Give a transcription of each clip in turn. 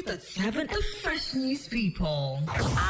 102.7, the fresh news people.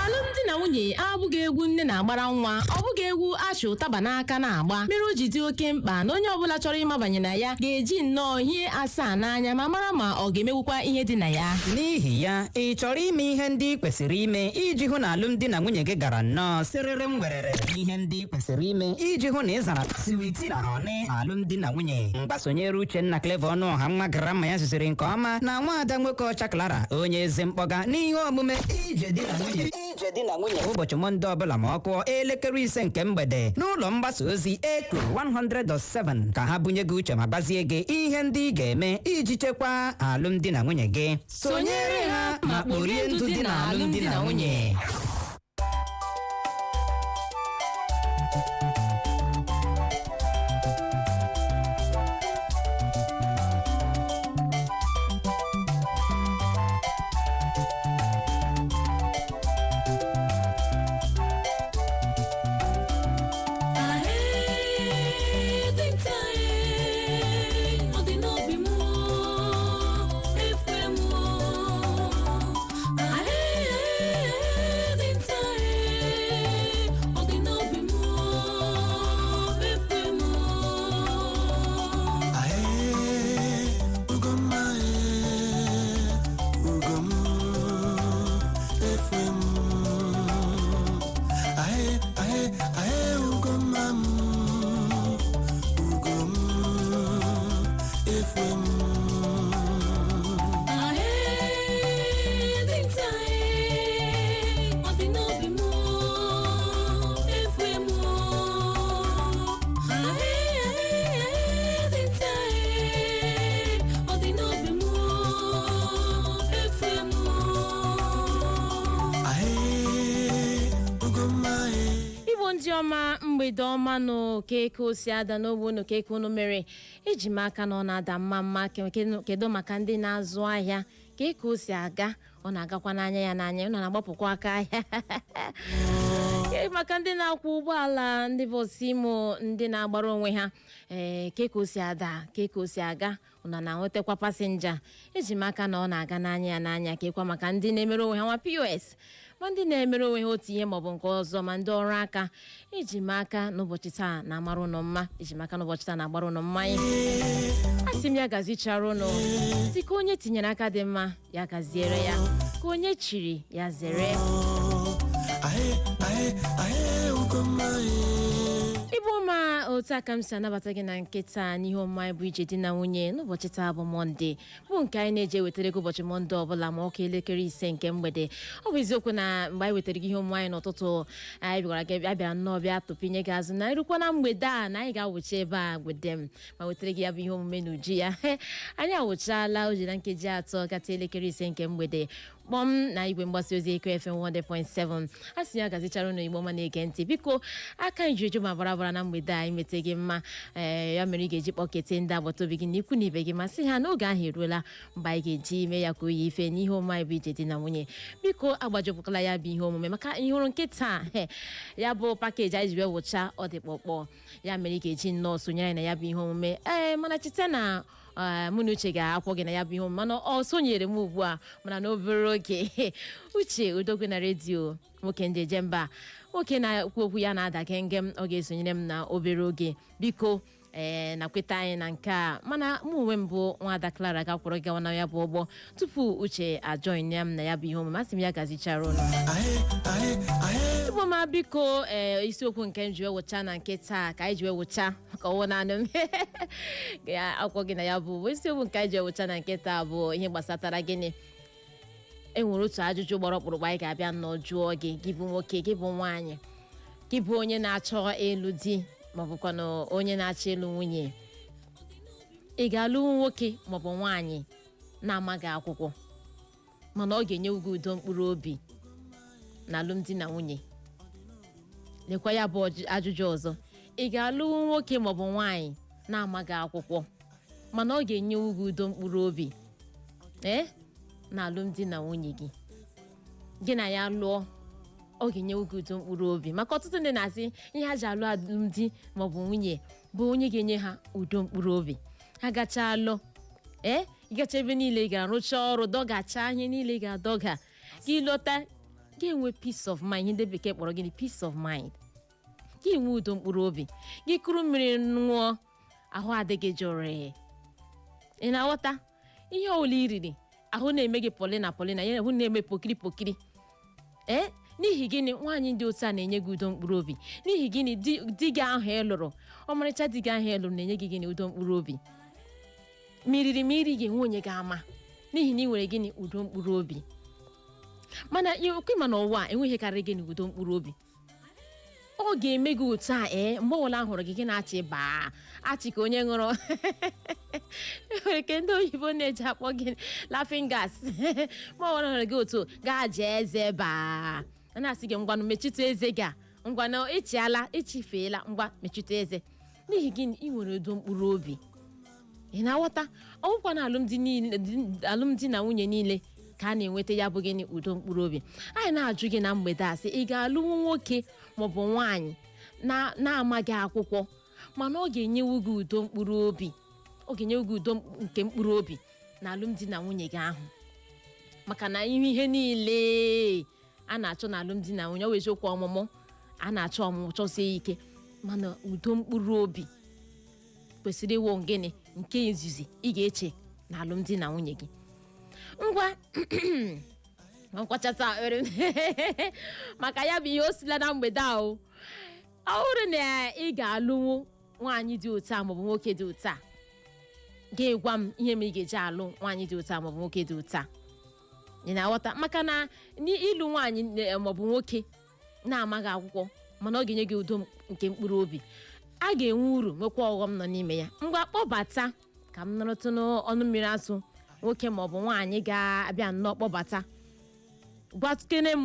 Alụmdi na nwunye abụghị egwu nne na-agbara nwa, ọ bụghị egwu achị ụtaba n'aka na-agba. Mere o ji dị oke mkpa na onye ọbụla chọrọ ịmabanye na ya ga-eji nnọọ ihe asaa n'anya ma mara ma ọ ga-emewukwa ihe dị na ya. N'ihi ya, ị chọrọ ime ihe ndị ị kwesịrị ime iji hụ na alụmdi na nwunye gị gara nnọọ sịrịrị m werere, ihe ndị ị kwesịrị ime iji hụ na ị zara sweet na honey alụmdi na nwunye. Mgbasonyere Uchenna Clever Ọnụọha, nwa grammar ya zụziri nke ọma, na nwaada nwoke ọcha Clara, onye eze mkpọga n'ihe omume Ije Di na Nwunye, Ije Di na Nwunye, ụbọchị Mọnde ọbụla ma ọ kụọ elekere 5 nke mgbede n'ụlọ mgbasa ozi Eko 100.7, ka ha bunye gị uche ma gbazie gị ihe ndị ị ga-eme iji chekwaa alụmdi na nwunye gị. Sonyere ha ma kporie ndụ dị na alụmdi na nwunye. Ugomma, Ugom, FM. Ahe, ahe, ahe, Ugomma m, Ugom, FM. Ahe, Ugomma. Igbo ndị ọma, mgbede ọma. Nụ keke osi ada n'ogbe unu, keke unu mere eji m aka na ọ na-ada mma mma. Kedu maka ndị na-azụ ahịa? Ka o si aga, ọ na-agakwa n'anya ya n'anya, unu na-agbapụkwa aka ahịa? Maka ndị na-akwọ ụgbọala, ndị bọs imo, ndị na-agbara onwe ha, ee, ka o si ada, ka o si aga, unu na-enwetakwa passenger? Eji m aka na ọ na-aga n'anya ya n'anya. Kekwa maka ndị na-emere onwe ha nwa POS, ma ndị na-emere onwe ha otu ihe maọbụ nke ọzọ, ma ndị ọrụ aka, eji m aka n'ụbọchị taa na-amara ụnụ mma. Eji m aka n'ụbọchị taa na-agbara ụnụ mmanya. Asị m ya gazichara ụnụ, dịka onye tinyere aka dị mma, ya gaziere ya, ka onye chiri ya zere. Ahe, ahe, ahe, Ugomma. Ịbụ ọma, otu aka m si anabata gị na nkịta n'ihe ọmụma anyị bụ Ije Di na Nwunye. N'ụbọchị taa bụ Mọnde, bụ nke anyị na-eji ewetara gị ụbọchị Mọnde ọbụla ma ọka elekere 5 nke mgbede. Ọ bụ eziokwu na mgbe anyị wetara gị ihe omume anyị n'ụtụtụ, anyị bịara gị abịa nnọọ bịa tụpinye gị azụ na erukwa na mgbede a na anyị ga-awụcha ebe a gbede m ma wetara gị ya bụ ihe omume n'uju ya. Anyị awụchaala o ji na nkeji 3 gata elekere 5 nke mgbede kpọm na igwe mgbasa ozi Eko FM 100.7. A sị ya gazichara ụnụ. Igbo ọma na-ege ntị, biko, aka anyị juru eju ma bara bara na mgbede a imete gị mma. Ee, ya mere ị ga-eji kpọkete ndị agbata obi gị na ikwu na ibe gị ma sị ha n'oge ahụ eruola mgbe anyị ga-eji ime ya ka oyi ife n'ihe omume anyị bụ Ije Di na Nwunye. Biko, agbajọpụtala ya bụ ihe omume maka ihe hụrụ nkịta ya bụ package anyị ji wee wụcha ọ dị kpọkpọ. Ya mere ị ga-eji nnọọ sonyere anyị na ya bụ ihe omume. Ee, mana cheta na mụ na Uche ga-akwọ gị na ya bụ ihe omume, mana ọ sonyere m ugbu a, mana n'obere oge Uche Udogwu na redio, nwoke njeje mba, nwoke na-ekwu okwu ya na-ada gengem, ọ ga-esonyere m na obere oge. Biko, ee, nakweta anyị na nke a, mana mụ onwe m bụ nwada Clara gakwụrụ gawa na ya bụ ụgbọ tupu Uche ajoin ya m na ya bụ ihe omume. Asị m ya gazichara ụnụ. Ahe, ahe, ahe. Igbo ma, biko, ee, isiokwu nke m ji wee wụcha na nke taa, ka anyị ji wee wụcha ka ọwụ naanị m akwụkwọ gị na ya bụ isiokwu nke anyị ji wee wụcha na nke taa bụ ihe gbasatara gịnị? E nwere otu ajụjụ gbara ọkpụrụkpụ anyị ga-abịa nnọọ jụọ gị. Gị bụ nwoke, gị bụ nwaanyị, gị bụ onye na-achọ ịlụ di maọbụkwanụ onye na-achọ ịlụ nwunye, ị ga-alụ nwoke maọbụ nwaanyị na-amaghị akwụkwọ mana ọ ga-enye gị udo mkpụrụ obi na alụmdi na nwunye? Lekwa ya bụ ajụjụ ọzọ: ị ga-alụ nwoke maọbụ nwaanyị na-amaghị akwụkwọ mana ọ ga-enye gị udo mkpụrụ obi, ee, na alụmdi na nwunye gị, gị na ya lụọ, ọ ga-enye gị udo mkpụrụ obi? Maka ọtụtụ ndị na-asị ihe ha ji alụ alụmdi maọbụ nwunye bụ onye ga-enye ha udo mkpụrụ obi. Ha gachaa alụ, ee, Ị gacha ebe niile ị gara, rụchaa ọrụ, dọgachaa ihe niile ị ga-adọga, gị lọta, gị enwe peace of mind. Ihe ndị bekee kpọrọ gịnị? Peace of mind. Gị nwee udo mkpụrụ obi, gị kuru mmiri ṅụọ, ahụ adịghị jụrụ. Ị na-aghọta? Ihe ọbụla i riri, ahụ na-eme gị polina polina ya, ahụ na-eme pokiri pokiri. Ee, n'ihi gịnị? Nwaanyị dị otu a na-enye gị udo mkpụrụ obi. N'ihi gịnị? Di gị ahụ ị lụrụ, ọmarịcha di gị ahụ ị lụrụ, na-enye gị gịnị? Udo mkpụrụ obi. Ma iriri ma iri gị, nwe onye ga-ama, n'ihi na ị nwere gịnị? Udo mkpụrụ obi. Mana okwe ma n'ụwa a, enweghị karịrị gịnị? Udo mkpụrụ obi. Ọ ga-eme gị otu a. Ee, mgbe ọbụla hụrụ gị, gị na-achị baa achị ka onye ṅụrụ, enwere nke ndị oyibo na-eji akpọ gị laughing gas. Ma ọ hụrụ gị otu gaa jee eze baa, a na-asị gị, "Ngwanụ, mechite eze gị a, ngwanụ, ịchịala, ịchịfeela, ngwa, mechite eze." N'ihi gịnị? Ị nwere udo mkpụrụ obi. Ị na-aghọta? Ọ bụkwa na alụmdi niile, alụmdi na nwunye niile ka a na-enweta ya bụ gịnị? Udo mkpụrụ obi. Anyị na-ajụ gị na mgbede a sị, ị ga-alụnwu nwoke maọbụ nwaanyị na-amaghị akwụkwọ, mana ọ ga-enyewu gị udo mkpụrụ obi, ọ ga-enyewu gị udo nke mkpụrụ obi na alụmdi na nwunye gị ahụ? Maka na ihe niile a na-achọ na alụmdi na nwunye, ọ bụ eziokwu, ọmụmụ a na-achọ, ọmụmụ chọsie ike, mana udo mkpụrụ obi kwesịrị ịwụ gịnị? Nke izizi ị ga-eche na alụmdi na nwunye gị. Ngwa, nkwachata ekpere maka ya bụ ihe o sila na mgbede a o. Ọ bụrụ na ị ga-alụnwu nwaanyị dị otu a maọbụ nwoke dị otu a, ga-egwa m ihe ma ị ga-eji alụ nwaanyị dị otu a maọbụ nwoke dị otu a. Ị na-aghọta? Maka na n'ịlụ nwaanyị maọbụ nwoke na-amaghị akwụkwọ, mana ọ ga-enye gị udo nke mkpụrụ obi, a ga-enwe uru, nwekwa ọghọm nọ n'ime ya. Ngwa, kpọbata ka m nọrọtụ n'ọnụ mmiri azụ. Nwoke maọbụ nwaanyị ga-abịa nnọọ kpọbata, gwakene m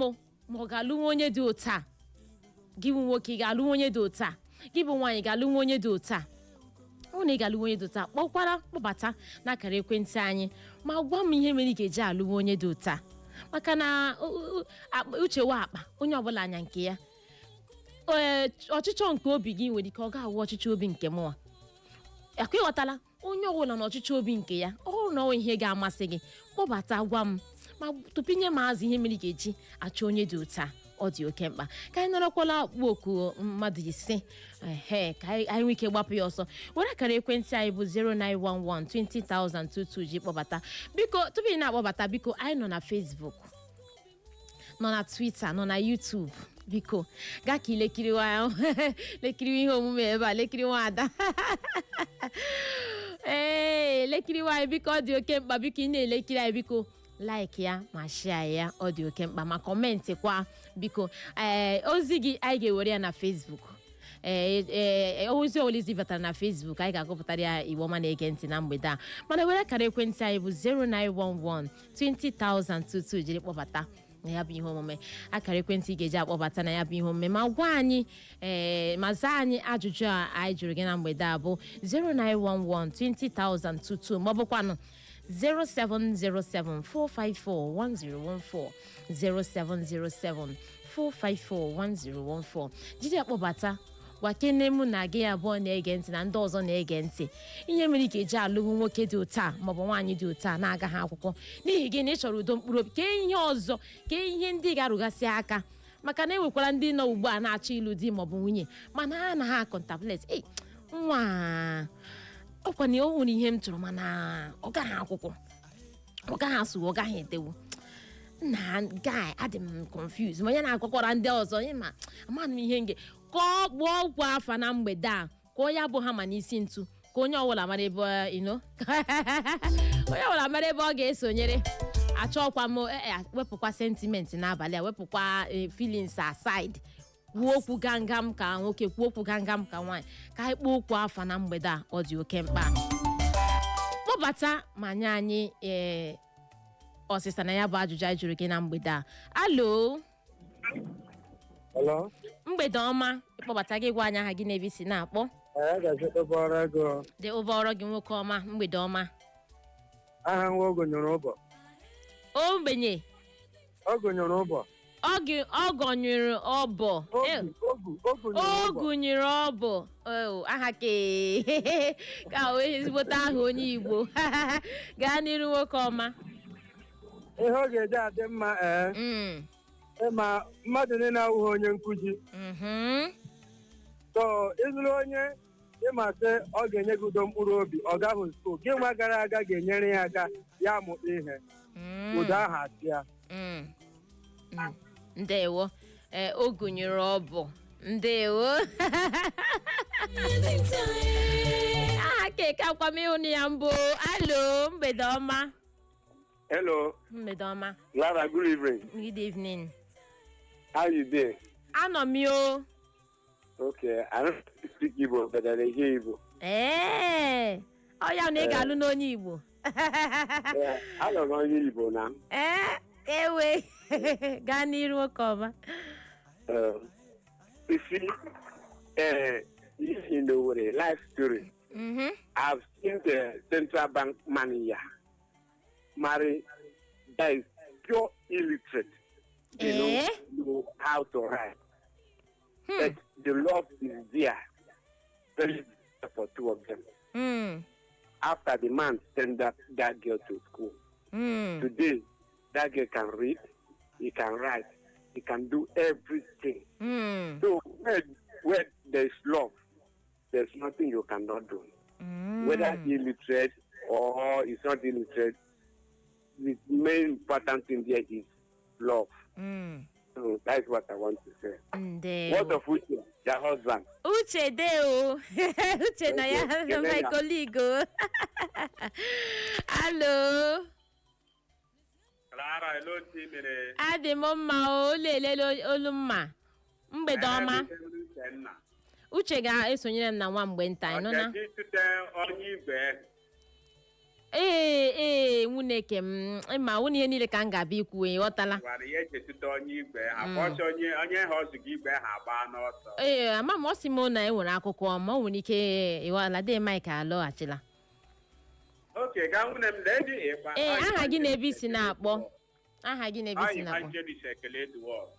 ma ọ ga-alụ onye dị otu a. Gị bụ nwoke, ị ga-alụ onye dị otu a? Gị bụ nwaanyị, ga-alụ onye dị otu a? Ọ na ị ga-alụ onye dị otu a, kpọkwara kpọbata n'akara ekwentị anyị ma gwa m ihe mere ị ga-eji alụ onye dị otu a. Maka na uche wa akpa onye ọbụla anya nke ya. Ee, ọchịchọ nke obi gị nwere ike ọ ga-awụ ọchịchọ obi nke mụnwa. Akwa ịghọtala? Onye ọbụla na ọchịchọ obi nke ya. Ọ bụrụ na ọ ihe ga-amasị gị, kpọbata gwa m ma tụpinye m azụ ihe mere ị ga-eji achọ onye dị otu a. Ọ dị oke mkpa ka anyị nọrọkwala ọkpụ oku mmadụ 5 ehe, ka anyị nwee ike gbapụ ya ọsọ. Were akara ekwentị anyị bụ 0911 20022 ji kpọbata. Biko, tupu ị na-akpọbata, biko, anyị nọ na Facebook, nọ na Twitter, nọ na YouTube. Biko, gaa ka ilekiriwa, lekiriwa ihe omume ebe a, lekiriwa ada, ee, lekiriwa anyị. Biko, ọ dị oke mkpa. Biko, ị na-elekiri anyị, biko like ya ma share ya, ọ dị oke mkpa, ma comment kwa biko. Ee, ozi gị anyị ga-ewere ya na Facebook. Ee, ozi ọbụla izi batara na Facebook, anyị ga-agụpụtara ya. Igbo ọma na-ege ntị na mgbede a, mana were akara ekwentị anyị bụ 0911 20022 jiri kpọbata na ya bụ ihe omume. Akara ekwentị ị ga-eji akpọbata na ya bụ ihe omume ma gwa anyị, ee, ma zaa anyị ajụjụ a anyị jụrụ gị na mgbede a bụ 0911 20022, ma ọ bụkwanụ 0707 454 1014, 0707 454 1014. Jide akpọbata, gwakene mụ na gị abụọ na-ege ntị na ndị ọzọ na-ege ntị ihe mere ị ga-eji alụghị nwoke dị otu a maọbụ nwaanyị dị otu a na-agaghị akwụkwọ. N'ihi gịnị? Ị chọrọ udo mkpụrụ obi. Kee ihe ọzọ, kee ihe ndị ga-arụgasị aka, maka na enwekwara ndị nọ ugbu a na-achọ ịlụ di maọbụ nwunye, mana ha anaghị a-contemplate ei nwa ọkwa na o nwere ihe m chọrọ, mana ọ gaghị akwụkwọ, ọ gaghị asụ, ọ gaghị edewu na guy, adị m confused. Ma onye na-agwakwara ndị ọzọ ịma amaghị m ihe nge ka ọ kpụọ ọgwụ afa na mgbede a, ka ọ ya bụ ha ma n'isi ntu, ka onye ọbụla mara ebe onye ọbụla mara ebe ọ ga-esonyere. Achọkwa m wepụkwa sentiment n'abalị a, wepụkwa feelings aside, kwuo okwu gangam ka nwoke, kwuo okwu gangam ka nwaanyị, ka anyị kpọọ okwu afa na mgbede a. Ọ dị oke mkpa. Kpọbata ma nye anyị ee ọsịsa na ya bụ ajụjụ anyị jụrụ gị na mgbede a. Hello? Hello? Mgbede ọma. Ịkpọbata gị, gwa anyị aha gị na ebe i si na-akpọ. Ee, gaji ụbọrọ ego. Dị ụbọrọ gị, nwoke ọma, mgbede ọma. Aha nwa ogonyere ụbọ. Ogbenye. Ogonyere ụbọ. Ọ gị ọ gọnyere ọbọ. Ogu. Ogu, ogu nyere ụbọ. Ogu nyere ọbụ. Oh, aha ka o ezigbote aha onye Igbo. Gaa n'iru, nwoke ọma. Ihe ọ ga-eji adị mma, ee, ịma mmadụ niile awụghị onye nkụzi. So ịzụrụ onye ịma sị ọ ga-enye gị udo mkpụrụ obi, ọ gaghị school, gị nwa gara aga ga-enyere ya aka ya mụta ihe. Udo ahụ asị ya. Ndewo. Ee, o gụnyere ọbụ. Ndewo. Aha keke akwamihụ ya mbụ. Alo, mgbede ọma. Hello, Mgbede ọma. Lara, good evening. Good evening. How you doing? Anọ m yo. Okay, I don't speak Igbo, but I dey hear Igbo. Ee, ọ ya na ị ga-alụ n'onye Igbo. Yeah, anọ m onye Igbo na. Ee, ewe, gaa n'iru, nwoke ọma. You see, in the way, life story, I've seen the central bank manager marry that is pure illiterate. They Eh? don't know how to write. But the love is there. Very for two of them. After the man sent that girl to school, today, that girl can read, he can write, he can do everything. So where there's love, there's nothing you cannot do. Whether illiterate or it's not illiterate, the main important thing there is love. So that's what I want to say. Ndewo. What of Uche, your husband? Uche de o. Uche na ya. Okay, My kele ya. colleague o. Alo. Clara, hello, Timere. Adị m mma o. Olu elele olu mma. Mgbede ọma. Uchenna. Uche ga-esonyere m na nwa mgbe nta, ị nụ na? Ọchịchị tute onye igwe. Ee, nwuneke m, ịma nwunye, ihe niile ka m ga-abịa ikwu, ịghọtala? Gwara ya eji etute onye igwe ha. Kpọsị onye ha ọzụgo igwe ha agbaa n'ọsọ. Ee, ama m, ọ sị m na e nwere akụkọ ọma o nwere ike, ịghọla? De Mike alọghachila. Oke, gaa nwunye m lee dị ịkpa. Ee, aha gị na ebe isi na-akpọ? Aha gị na ebe isi Anyị na-akpọ? Evangelist Ekele Duo.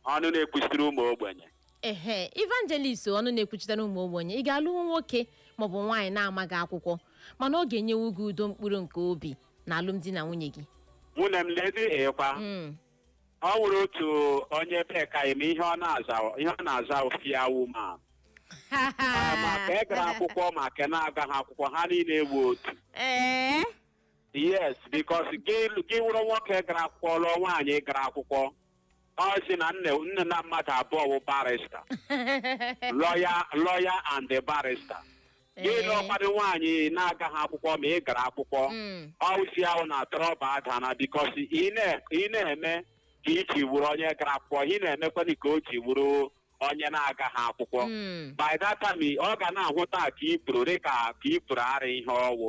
Ọnụ na-ekwusiri ụmụ ogbenye. Ehe, evangelist, ọnụ na-ekwuchitere ụmụ ogbenye, ị ga-alụ nwoke maọbụ nwaanyị na-amaghị akwụkwọ mana ọ ga-enyewu gị udo mkpụrụ nke obi na alụmdi na nwunye gị? Nwunye m, ledi ịkwa. Ọ nwere otu onye beka eme ihe ọ na-aza fear woman, ma ka ị gara akwụkwọ ma ka na-agaghị akwụkwọ, ha niile ewu otu. Yes, because gị wụrụ nwoke gara akwụkwọ lụọ nwaanyị gara akwụkwọ, ọ sị na nne na mmadụ abụọ wụ barrister, lawyer and the barrister. Gị lụọkwadụ nwaanyị na-agaghị akwụkwọ ma ị gara akwụkwọ, ọwụsi ahụ na trouble adana, because ị na-eme ka iji wuru onye gara akwụkwọ, ị na-emekwana ka o ji wuru onye na-agaghị akwụkwọ. By that time, ọ ga na-ahụta ka i kwuru dị ka i kwuru ara ihe ọwụ.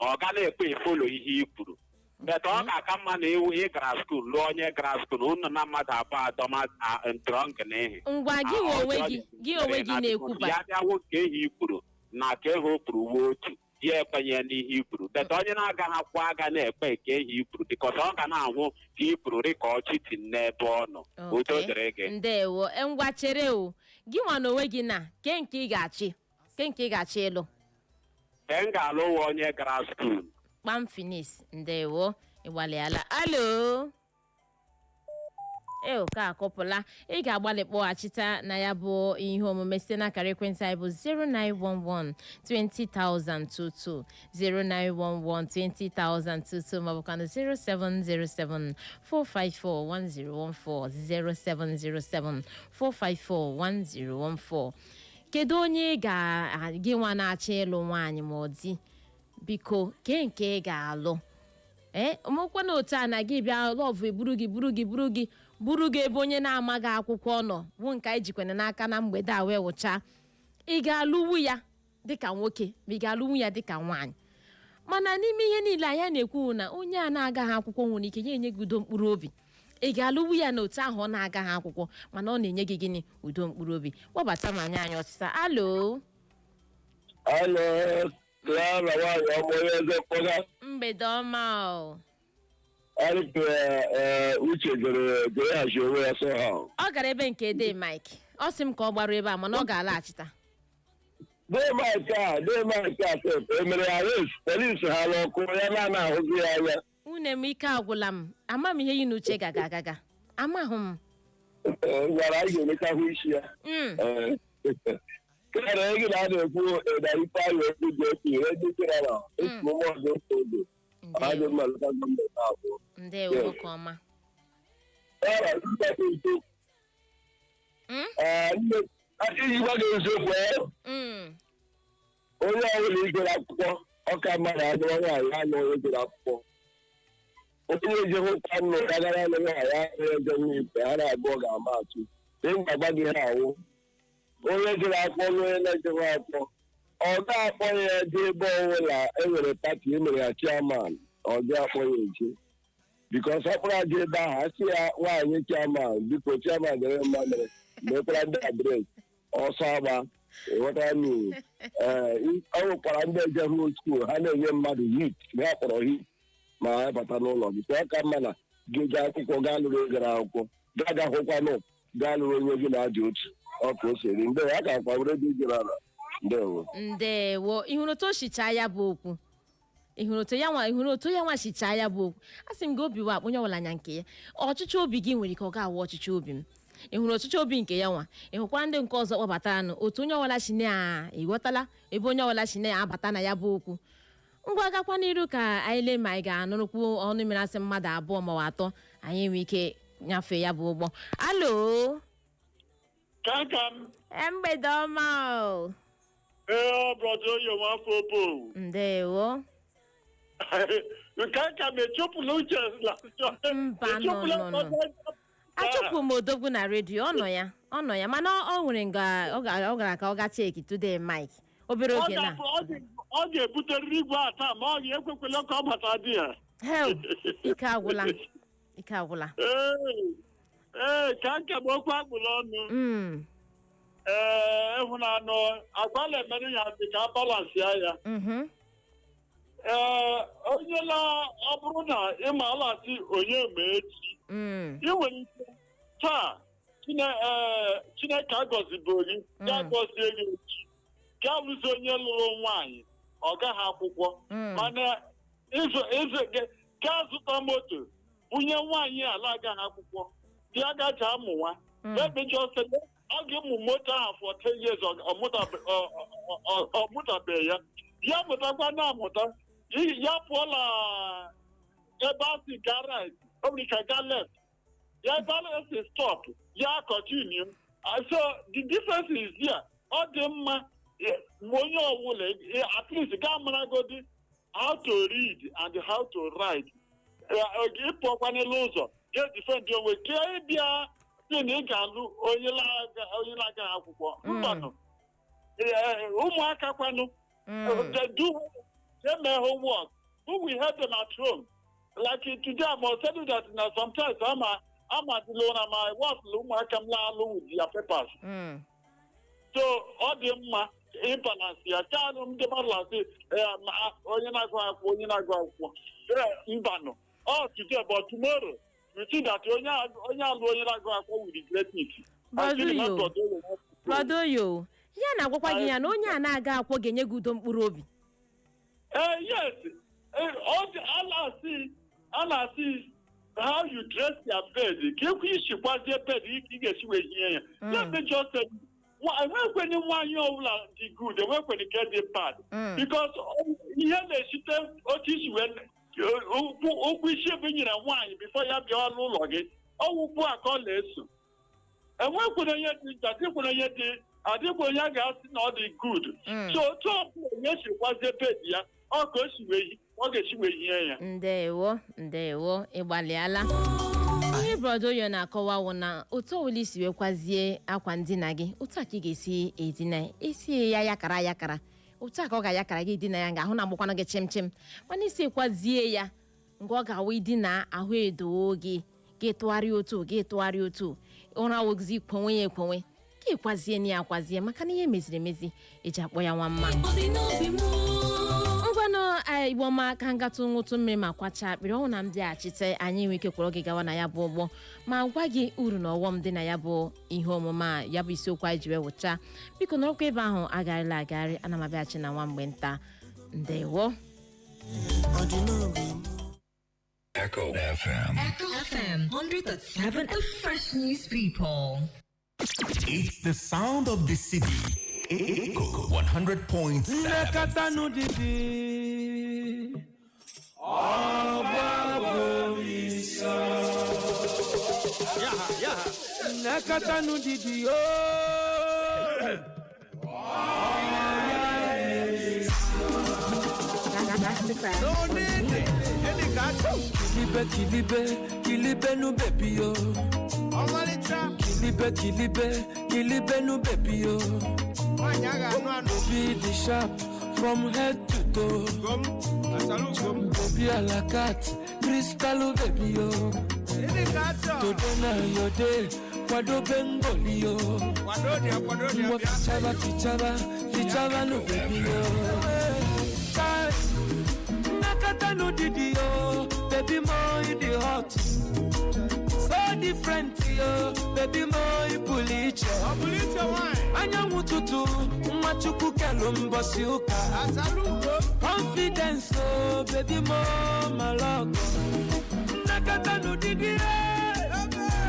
Ọ ga na-ekwe e follow ihe i kwuru, but ọ ga-aka mma na iwu ị gara school lụọ onye gara school, unu na mmadụ abụọ adọma drunk n'ihi Ngwa, gị nwe onwe gị, gị onwe gị na-ekwuba. Ya bịawo nke ehi i kwuru na ka ehi o kwuru wuo otu, ya ekwenye n'ihe i kwuru, but onye na-agaghị akwụkwọ aga na-ekpe nke ehi i kwuru, because ọ ga na-ahụ ka i kwuru dị ka ọchịtị n'ebe ọ nọ. Udo dịrị gị. Ndewo. Ngwa, chere o. Gị nwa na onwe gị na ke nke ị ga-achị, ke nke ị ga-achị ịlụ? Ke m ga-alụ ụwa onye gara school. Kpam, finish. Ndewo, ịgbalịala. Alo, eo, ka akọpụla. Ị ga-agbalị kpọghachita na ya bụ ihe omume site n'akara ekwentị anyị bụ 0911 20022, 0911 20022, maọbụkwanụ 0707 454 1014, 0707 454 1014. Kedu onye ị ga gị nwa na-achọ ịlụ nwaanyị ma ọ di, biko, kee nke ị ga-alụ? Ee, omekwana otu a na gị bịa love eburu gị, buru gị, buru gị, buru gị ebe onye na-amaghị akwụkwọ nọ, bụ nke anyị jikwana n'aka na mgbede a wee wụcha. Ị ga-alụwu ya dịka nwoke ma ị ga-alụwu ya dịka nwaanyị? Mana n'ime ihe niile anyị na-ekwu na onye a na-agaghị akwụkwọ nwere ike ya enye gị udo mkpụrụ obi, ị ga-alụwu ya na otu ahụ ọ na-agaghị akwụkwọ mana ọ na-enye gị gịnị? Udo mkpụrụ obi. Kpọbata ma nye anyị ọsịsa. Alo. Alo, Clara, nwaanyị ọma, onye eze mkpọga. Mgbede ọma o. Arịpụ Uche gere geghachi onwe ya somehow. Ọ gara ebe nke de Mike, Ọ sị m ka ọ gbaruo ebe a, mana ọ ga-alaghachita. Dee Mike a sef, emere ya arrest, polisi ha n'ọkụ ya na ahụzi ya anya. Nwunye m, ike agwụla m. Ama m ihe yi na uche gaga agaga, amahụ m. Ee, gwara anyị ga-emecha hụ isi ya. Ee. Kere gị na a na-ekwu ịda Ifeanyị okwu dị otu ihe ndị general esi ụmụ ọzọ otu oge. Adị mma, local government abụọ. Ndewo, nwoke ọma. Ee, ndị Ee, iji gwa gị eziokwu, onye ọbụla igere akwụkwọ, ọka mmadụ anụ nwaanyị anụ onye gere akwụkwọ, onye ejehụkwa nnụ gagara anụ nwaanyị ahụ eze nwa ibe ha na-abụọ ga-ama atụ. Ị ga-agba gị ha awụ onye jere akwụkwọ na onye na-ejeghị akwụkwọ, ọ ga-akpọ ya jee ebe ọbụla e nwere party emere ya chairman, ọ ga-akpọ ya eje, because ọ kpọrọ aja ebe ahụ, asị ya nwaanyị chairman, biko chairman dere mma mere mekwara ndị address ọsọ agba. Ịghọtara m? Ee, ọ nwekwara ndị ejeghị school, ha na-enye mmadụ hit, ha kpọrọ hit ma ha bata n'ụlọ gị. Ọ ka mma na gị gaa akwụkwọ, gaa lụrụ gara akwụkwọ, gaa gahụkwanụ, gaa lụrụ onye gị na-adị otu ọ ka o siri. Ndewo, a ka akwa were dị jere. Ndewo. Ndewo. Ị hụrụ otu o shichaa ya bụ okwu? Ị hụrụ otu ya nwa, ị hụrụ otu ya nwa shichaa ya bụ okwu? A sị m gị, obi wa akpụ onye ọbụla anya nke ya. Ọchịchị obi gị nwere ike ọ ga-awụ ọchịchị obi m. Ị hụrụ ọchịchị obi nke ya nwa, ị hụkwara ndị nke ọzọ kpọbatara nụ otu onye ọbụla si na, ịghọtala ebe onye ọbụla si na-abata na ya bụ okwu. Ngwa, gakwa n'iru ka anyị lee ma anyị ga-anụrụkwu ọnụ mere asị mmadụ abụọ ma ọ bụ atọ, anyị enwe ike nyafee ya bụ ụgbọ. Alo. Kankam. Mgbede ọma o. Ee, brother Oyo nwafọ Obo. Ndewo. Nke ka m echopụla uche. Mba, no, no, no. Achọpụ m odogwu na redio. Ọ nọ ya, ọ nọ ya, mana ọ nwere nga ọ gara ka ọ ga check today mike obere oge na. Ọ ga-ebuterịrị igwe a taa, ma ọ ga-ekwekwela ka ọ bata di ya. Hell, ike agwụla, ike agwụla. Ee, ka nke m okwu akpụla ọnụ. Ee, ịhụnanụ agwala emere ya dị ka balance ya. Ee, onye la ọ bụrụ na ịma alasị onye ma echi, ị nwere ike taa Chineke agọzibo gị, ya gọzie gị echi, ga lụzi onye lụrụ nwaanyị ọ gaghị akwụkwọ. Mana ịzụ ịzụ gaa zụta moto bunye nwaanyị ala agaghị akwụkwọ, ya gacha amụwa. Let me just say, ọ ga-emụ moto ahụ for 10 years, ọ mụtabeghị ya. Ya mụtakwa na amụta ya pụọla ebe a si gaa right, o nwere ike gaa left, ya ebe a si stop, ya continue. So the difference is there. Ọ dị mma ma onye ọbụla at least gaa maragodi how to read and how to write. Ịpụọkwa n'elu ụzọ ga-edefend onwe ka ịbịa si na ị ga-alụ onye na-agaghị akwụkwọ. Mbanụ. Ụmụaka kwanụ, they do, they may homework, who will help them at home? Like today, I must tell you that now sometimes I'm at alone and my wife, ụmụaka m na-alụ with their papers. So ọ dị mma ịbalance ya ka anụ ndị balance onye na-agụ akwụkwọ, onye na-agụ akwụkwọ. Mbanụ, ọ today, but tomorrow you see that onye alụ onye na-agụ akwụkwọ will regret it. Brother Oyo, ya na-agwakwa gị ya na onye a na-aga akwụkwọ ga-enye gị udo mkpụrụ obi. Ee, yes, a na-asị how you dress your bed ka ekwe isikwazie bed ị ga-esi wee hie ya. Let me just say, enwekweni nwaanyị ọbụla dị good, enwekweni nke dị bad, because ihe na-esite otu isi wee ụkwụ isi ebe nyere nwaanyị before ya bịa n'ụlọ gị, ọwụkwụ a ka ọ na-eso. Enwekwere onye dị njọ, adịkwere onye dị, adịkwa onye a ga-asị na ọ dị good. So otu ọbụla onye si kwazie bed ya, ọ ka o si wee ọ ga-esi wee hie ya. Ndewo, ndewo, ịgbalịala. Ihe brother Oyo na-akọwa wụ na otu ọbụla isi wee kwazie akwa ndina gị, otu a ka ị ga-esi edina esi ya yakara yakara, otu a ka ọ ga-ayakara gị dina ya, nga ahụ na-agbakwana gị chim chim. Mana isi kwazie ya nga ọ ga-awụ idina, ahụ edoo gị, gị tụgharịa otu, gị tụgharịa otu, ụra wụzi kwenwe ya ekwenwe, ka ịkwazie na ya akwazie, maka na ihe meziri emezi eji akpọ ya nwa mma. Ngwanụ. Igbo ọma, ka ngatụ nwụtụ mmiri ma kwacha akpịrị ọnwụ na m bịaghachite, anyị nwee ike kwọrọ gị gawa na ya bụ ụgbọ ma gwa gị uru na ọghọm dị na ya bụ ihe omume a, ya bụ isiokwu anyị ji wee wụcha. Biko nọrọkwa ebe ahụ, agharịla agagharị, ana m abịaghachi na nwa mgbe nta. Ndewo. Echo FM. Echo FM 100.7, the fresh news people. It's the sound of the city. Echo 100.7. Nnekọta n'ụdịdị ọgba bụ isi nnekọta n'ụdịdị ooo. Kilibe, kilibe, kilibe nu baby yo. Kilibe, kilibe, kilibe nu baby yo. Baby the sharp from head to toe. Baby a la carte, crystal baby yo. Today na your day, kwado bengoli yo. Ngwa fichaba, fichaba, fichaba nu baby yo. Kai, Nakata no didi yo, baby mo you the hot. So different yo, baby mo you puliche. Anyanwụ tutu, nwa Chukwu kelu mbọsị ụka. Confidence oh, baby mo my love. Nakata no didi yo,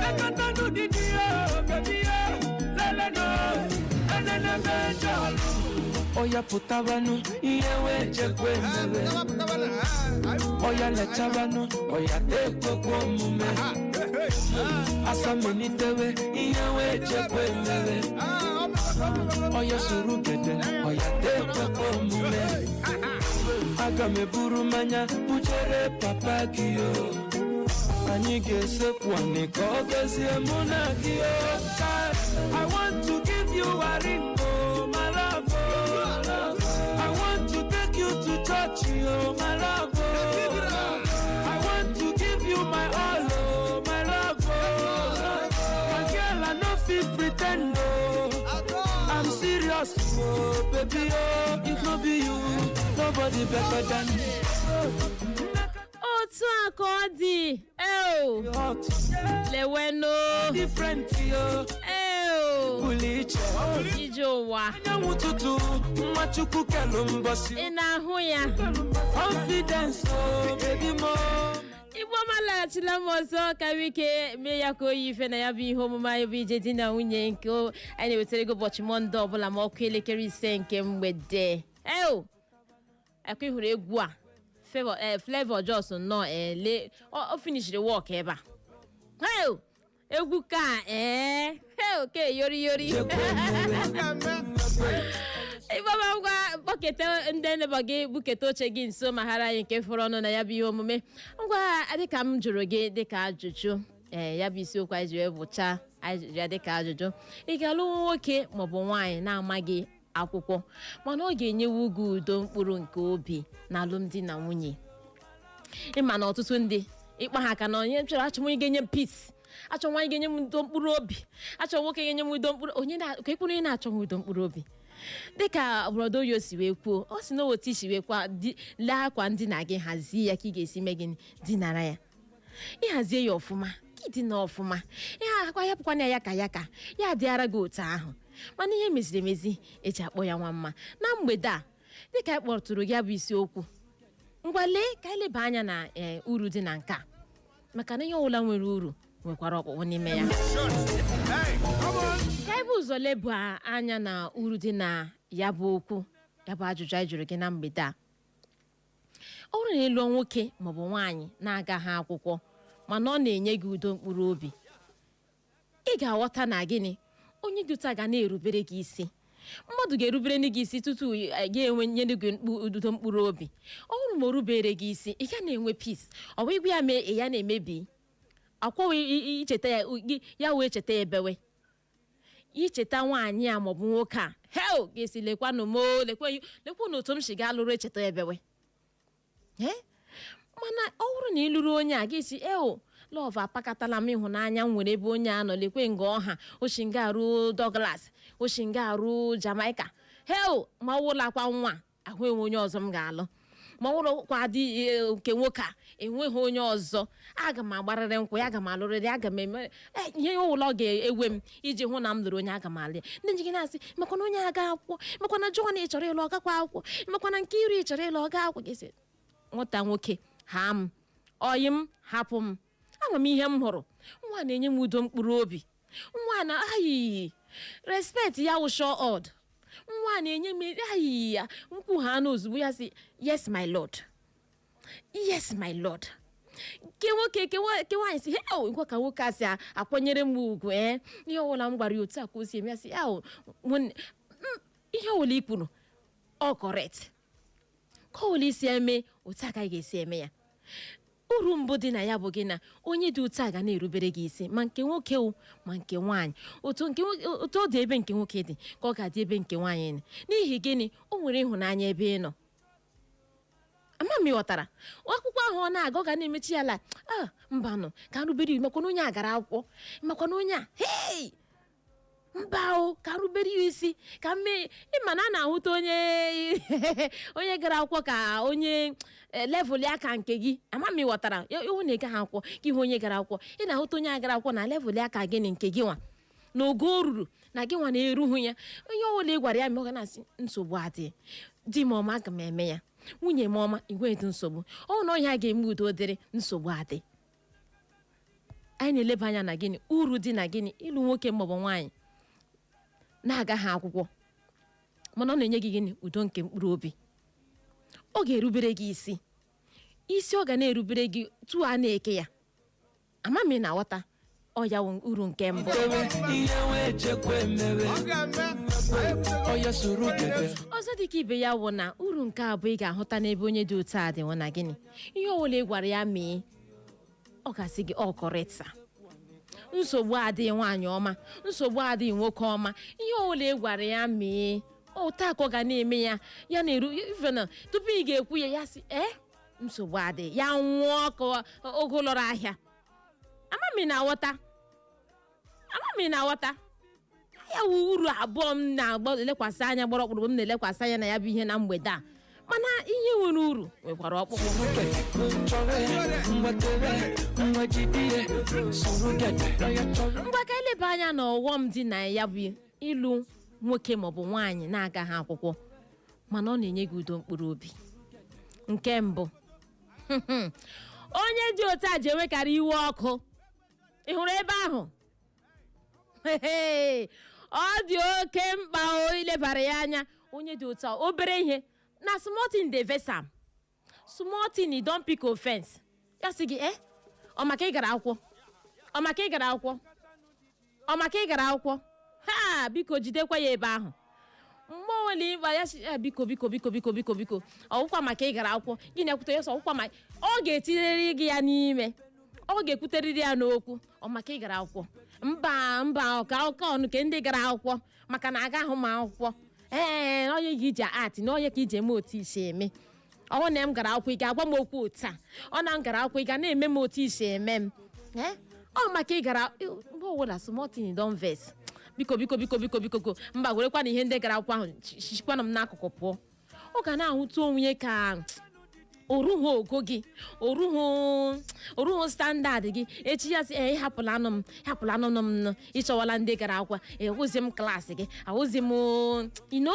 nakata no didi yo, baby yo, lele no, lele mejọlụ. Oya pụtabanụ, ihe wee jekwe mere. Oya lechabanụ, oya tekwekwe omume. Asamelitewe, ihe wee jekwe mere. Oya soro gede, oya tekwekwe omume. Aga m eburu mmanya bujere papa gị o. Anyị ga-esekwu anị ka ọ gọzie mụ na gị o. I want to give you a ring, oh, my love, oh. I want to take you to church, oh, my love, oh. I want to give you my all, oh, my love, oh. My girl, I no fit pretend, oh. I'm serious, oh, baby, oh. If no be you, nobody better than me. Otu a ka ọ dị eo. Leweno. Different, yo. Eo. Pụrụ iche. Ije ụwa. Anyanwụ tutu, nwa Chukwu kelu mbọsị. Ị na-ahụ ya? Confidence, oh, baby mo. Igbo ọma, laghachila m ọzọ ka nwee ike mee ya ka oyi ife na ya bụ ihe omume anyị bụ Ije Di na Nwunye, nke anyị na-ewetara gị ụbọchị Mọnde ọbụla ma ọkụ elekere 5 nke mgbede. Eo, ekwe hụrụ egwu a, Favour, Flavour Jos nnọọ ele o finishiri work ebe a. Eo, egwu ka ee eo ke yori yori. Ịgbaba ngwa, kpọketa ndị neighbour gị, buketa oche gị nso ma ghara anyị nke fọrọ ọnụ na ya bụ ihe omume. Ngwa, dịka m jụrụ gị dịka ajụjụ, ee, ya bụ isiokwu anyị ji wee bụcha, anyị jụrụ ya dịka ajụjụ: ị ga-alụ nwoke maọbụ nwaanyị na-amaghị akwụkwọ mana ọ ga-enyewu gị udo mkpụrụ nke obi na alụmdi na nwunye? Ịma na ọtụtụ ndị ịkpa ha aka na onye chọrọ, achọ onye ga-enye m peace, achọ nwaanyị ga-enye m udo mkpụrụ obi, achọ nwoke ga-enye m udo mkpụrụ onye na ka ekwuru onye na-achọ m udo mkpụrụ obi. Dịka brother Oyo si wee kwuo, ọ sị na otu isi wee kwa lee akwa ndina gị, hazie ya ka ị ga-esi mee gịnị, dinara ya, ịhazie ya ọfụma ka ịdina ọfụma, ihe akwa ya pụkwana ya ka ya ka ya adịara gị otu ahụ. Mana ihe meziri emezi eji akpọ ya nwa mma. Na mgbede a, dịka anyị kpọtụrụ gị ya bụ isiokwu, ngwa lee ka anyị leba anya na uru dị na nke a, maka na ihe ọbụla nwere uru nwekwara ọkpụkpụ n'ime ya. Ka anyị bụ ụzọ leba anya na uru dị na ya bụ okwu, ya bụ ajụjụ anyị jụrụ gị na mgbede a. Ọ bụrụ na ị lụọ nwoke maọbụ nwaanyị na-agaghị akwụkwọ mana ọ na-enye gị udo mkpụrụ obi, ị ga-aghọta na gịnị, onye dị ụta ga na-erubere gị isi. Mmadụ ga-erubere gị isi tutu gị enwe nyere gị udo mkpụrụ obi. Ọ bụrụ ma o rubere gị isi, ị ga na-enwe peace. Ọ bụ igwe ya mee ị ya na-emebi akwawe icheta ya gị, ya wee cheta ebewe icheta nwaanyị a maọbụ nwoke a hel ga-esi lekwanụ mo lekwe lekwanụ otu m si gaa lụrụ echeta ebewe. Ee, mana ọ bụrụ na ị lụrụ onye a, ga-esi eo love apakatala m, ịhụnanya m nwere ebe onye a nọ, lekwe nga ọha oshinga ruo Douglas, oshinga ruo Jamaica, hel ma ọ wụlakwa nwa ahụ enwe onye ọzọ m ga-alụ. Ma ọ bụrụkwa di nke nwoke a, enweghị onye ọzọ. Aga m agbarịrị nkwụ ya, aga m alụrịrị, aga m eme ihe ụlọ ga-ewe m iji hụ na m lụrụ onye aga m alụ ya. Ndị njike na-asị, makwa na onye aga akwụkwọ, makwa na Jọn ị chọrọ ịlụ ọgakwa akwụkwọ, makwa na nke iri ị chọrọ ịlụ ọga akwụkwọ. Gị sị nwata nwoke ha m ọyị m, hapụ m, ama m ihe m hụrụ. Nwa na-enye m udo mkpụrụ obi, nwa na ayi respect ya wụ sure odd. Nwa na-enye m ayi ya nkwu ha na ozugbo ya sị, "Yes, my lord, yes, my lord." Nke nwoke, nke nwaanyị sị, "Heo, nkwa ka nwoke a si akwanyere m ugwu." Ee, ihe ọbụla m gwara ya, otu a ka o si eme. Ya sị, "Ahụ ihe ọbụla i kwuru ọ correct, ka ọ bụla isi eme, otu a ka anyị ga-esi eme ya." Uru mbụ dị na ya bụ gị na onye dị otu a ga na-erubere gị isi, ma nke nwoke o ma nke nwaanyị. Otu nke otu ọ dị ebe nke nwoke dị ka ọ ga-adị ebe nke nwaanyị dị. N'ihi gịnị? O nwere ịhụnanya ebe ị nọ. Ama m ịghọtara. Akwụkwọ ahụ ọ na-aga, ọ ga na-emechi ya la a mbanụ ka nrubere iwu, makwana onye a gara akwụkwọ, makwana onye a, hei, mba o, ka rubere ya isi ka mmee. Ịma na a na-ahụta onye gara akwụkwọ ka onye level ya ka nke gị. Ama m ịghọtara. Ịhụ na ị gaghị akwụkwọ ka ihu onye gara akwụkwọ, ị na-ahụta onye a gara akwụkwọ na level ya ka gị na nke gị nwa na ogo o ruru na gị nwa na-eruhu ya. Onye ọbụla ị gwara ya mee, ọ ga na-asị, "Nsogbu adịghị, di m ọma, aga m eme ya. Nwunye m ọma, igwe dị nsogbu ọ na ọhịa ga-eme, udo dịrị, nsogbu adị." Anyị na-eleba anya na gịnị? Uru dị na gịnị? Ịlụ nwoke maọbụ nwaanyị na-agaghị akwụkwọ, mana ọ na-enye gị gịnị? Udo nke mkpụrụ obi. Ọ ga-erubere gị isi, isi ọ ga na-erubere gị tu a na-eke ya. Ama m ị na-aghọta. Ọ ya wụ uru nke mbụ. Ihe wee chekwa emebe ọya soro gede. Ọzọ dị ka ibe ya wụ na uru nke abụọ ị ga-ahụta n'ebe onye dị otu a dị wụ na gịnị? Ihe ọbụla ị gwara ya mee, ọ ga-asị gị, "Ọ correct sir, nsogbu adịghị, nwaanyị ọma, nsogbu adịghị, nwoke ọma." Ihe ọbụla ị gwara ya mee, otu a ka ọ ga na-eme ya. Ya na-eru ife na tupu ị ga-ekwu ya, ya sị, "Ee, nsogbu adịghị." Ya nwụọ ka ogo lọrọ ahịa. Ama m ị na-aghọta, ama m ị na-aghọta. Ya wụ uru abụọ m na-agba elekwasị anya gbara ọkpụrụkpụ m na-elekwasị anya na ya bụ ihe na mgbede a. Mana ihe nwere uru nwekwara ọkpụkpụ. Chọrọ ngwatere ngwajidie soro gede ọya chọrọ. Ngwa, ka eleba anya na ọghọm dị na ya bụ ịlụ nwoke maọbụ nwaanyị na-agaghị akwụkwọ, mana ọ na-enye gị udo mkpụrụ obi. Nke mbụ, onye dị otu a ji enwekarị iwe ọkụ. Ị hụrụ ebe ahụ? Ọ dị oke mkpa o ilebara ya anya. Onye dị otu a, obere ihe na small thing dey vex am, small thing e don pick offense. Ya sị gị, "Eh, ọ maka ị gara akwụkwọ? Ọ maka ị gara akwụkwọ? Ọ maka ị gara akwụkwọ?" Ha biko jidekwa ya ebe ahụ. Mgbe ọbụla ịgba ya sị ya, "Biko, biko, biko, biko, biko, biko, ọwụkwa maka ị gara akwụkwọ gị na-ekwute ya sọ ọwụkwa." Ma ọ ga-etinyerịrị gị ya n'ime, ọ ga-ekwuterịrị ya n'okwu, "Ọ maka ị gara akwụkwọ? Mba, mba, ka ọka ọnụ ke ndị gara akwụkwọ, maka na aga ahụ m akwụkwọ." Ee, onye ka iji ati na onye ka iji eme otu isi eme. Ọ na m gara akwụkwọ, ị ga-agwa m okwu otu a? Ọ na m gara akwụkwọ, ị ga na-eme m otu isi eme m? Ee, ọ maka ị gara. Mgbe ọbụla, small thing don vex. "Biko, biko, biko, biko, biko ko mba, werekwa na ihe ndị gara akwụkwọ ahụ shikwana m n'akụkụ pụọ." Ọ ga na-ahụta onwe ya ka orughị ogo gị, orughị standard gị. Echi ya sị, "Ee, ịhapụla anụ m, ịhapụla anụ m nụ, ịchọwala ndị gara akwụkwọ, ehụzi m class gị, ahụzi m ino."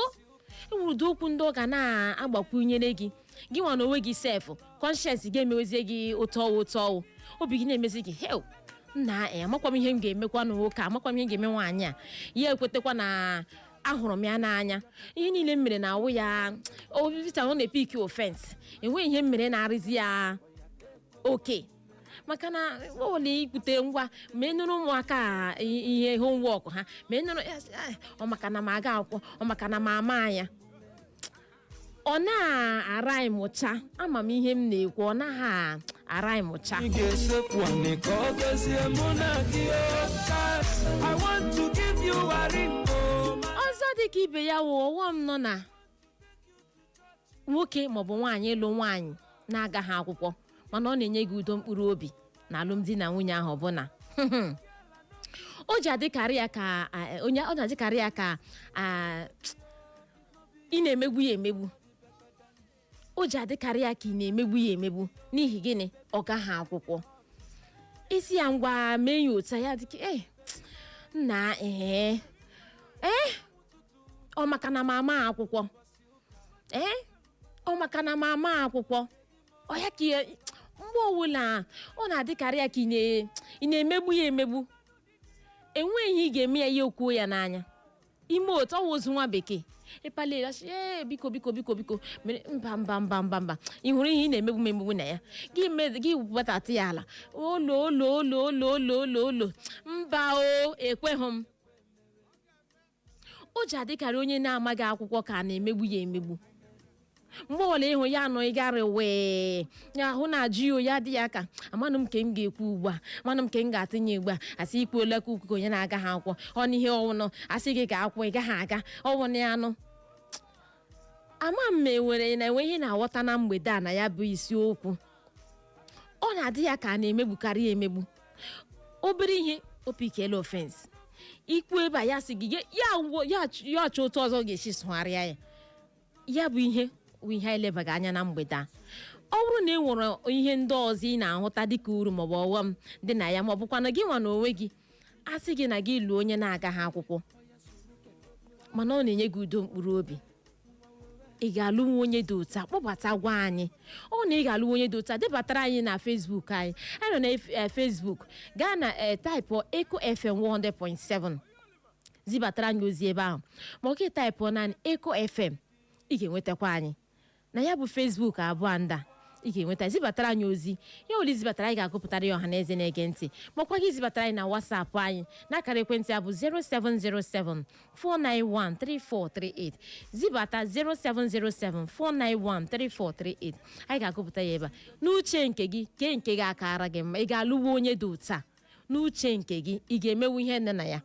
Enwere ụdị okwu ndị ọ ga na-agbakwunyere gị. Gị nwa na onwe gị sef, conscience gị emewezie gị ụtọ ụtọ, obi gị na-emezi gị, "Hel nna, e amakwa m ihe m ga-emekwa na nwoke a, amakwa m ihe m ga-eme nwaanyị a." Ya ekwetekwa na ahụrụ m ya n'anya, ihe niile m mere na awụ ya obita, ọ na-epick offense. Enweghị ihe m mere na-arịzi ya oke, maka na ole ikwute ngwa ma ị nụrụ ụmụaka a ihe homework ha ma ị nụrụ ya sị, "Ah, ọ maka na m aga akwụkwọ, ọ maka na m ama ya." Ọ na-ara ịmụcha. Ama m ihe m na-ekwu, ọ naghị ara ịmụcha. Ị ga-esekwu anị ka ọ gọzie mụ na gị o. I want to give you a ring o. Ọzọ dị ka ibe ya wụ ọghọm nọ na nwoke maọbụ nwaanyị ịlụ nwaanyị na-agaghị akwụkwọ, mana ọ na-enye gị udo mkpụrụ obi na alụmdi na nwunye ahụ, bụ na o ji adịkarị ya ka onye ọ na-adịkarị ya ka ị na-emegbu ya emegbu. O ji adịkarị ya ka ị na-emegbu ya emegbu. N'ihi gịnị? Ọ gaghị akwụkwọ. Isi ya ngwa mee ya otu a, ya dịka ee nna, ee ee, ọ maka na mama akwụkwọ, ee, ọ maka na mama akwụkwọ, ọ ya ka mgbe ọbụla ọ na-adịkarị ya ka ị na-emegbu ya emegbu. Enweghị ihe ị ga-eme ya, ya okwuo ya n'anya ime otu ọwa ozu nwa bekee ịpali ya sị, ee, biko, biko, biko, biko, mere mba, mba, mba, mba, mba, ị hụrụ ihe ị na-emegbu m emegbu na ya gị mee gị wetatụ ya ala olo olo olo olo olo olo olo, mba o, ekweghị m. O ji adịkarị onye na-amaghị akwụkwọ ka a na-emegbu ya emegbu. Mgbe ọbụla ịhụ ya anọ ịgarị wee ya ahụ na-ajụ ya oyi, adị ya ka amanụ m nke m ga-ekwu ugbu a, amanụ m nke m ga-atinye ugbu a. Asị ikwuola ka ukuku onye na-aga ha akwụkwọ ọ na ihe ọwụnụ, asị gị ga akwụkwọ ị gaghị aga ọwụ na ya anụ ama m ma enwere na enwe ihe na-aghọta na mgbede a na ya bụ isiokwu. Ọ na-adị ya ka a na-emegbukarị ya emegbu. Obere ihe opikela offence, ikwu ebe a ya sị gị ya ya achọ otu ọzọ ga-esi sụgharịa ya. Ya bụ ihe bụ ihe anyị lebaga anya na mgbede a. Ọ bụrụ na e nwere ihe ndị ọzọ ị na-ahụta dịka uru maọbụ ọghọm dị na ya, maọbụkwa na gị nwa na onwe gị asị gị na gị lụọ onye na-agaghị akwụkwọ mana ọ na-enye gị udo mkpụrụ obi, ị ga-alụnwu onye dị otu a? Kpọbata gwa anyị. Ọ na ị ga-alụ onye dị otu a, debatara anyị na Facebook anyị. Anyị nọ na Facebook. Gaa na type Eco FM 100.7, zibatara anyị ozi ebe ahụ, ma ọ ka type naanị Eco FM, ị ga-enwetakwa anyị na ya bụ Facebook abụọ nda. Ị ga-enweta, zibatara anyị ozi ya ole zibatara anyị, ga-agụpụtara ya ọha na eze na-ege ntị. Makwa gị zibatara anyị na WhatsApp anyị n'akara ekwentị a bụ 0707 491 3438. Zibata 0707 491 3438, anyị ga-agụpụta ya ebe a. N'uche nke gị, kee nke ga-akara gị mma? Ị ga-alụwa onye dị otu a? N'uche nke gị, ị ga-emewu ihe nne na ya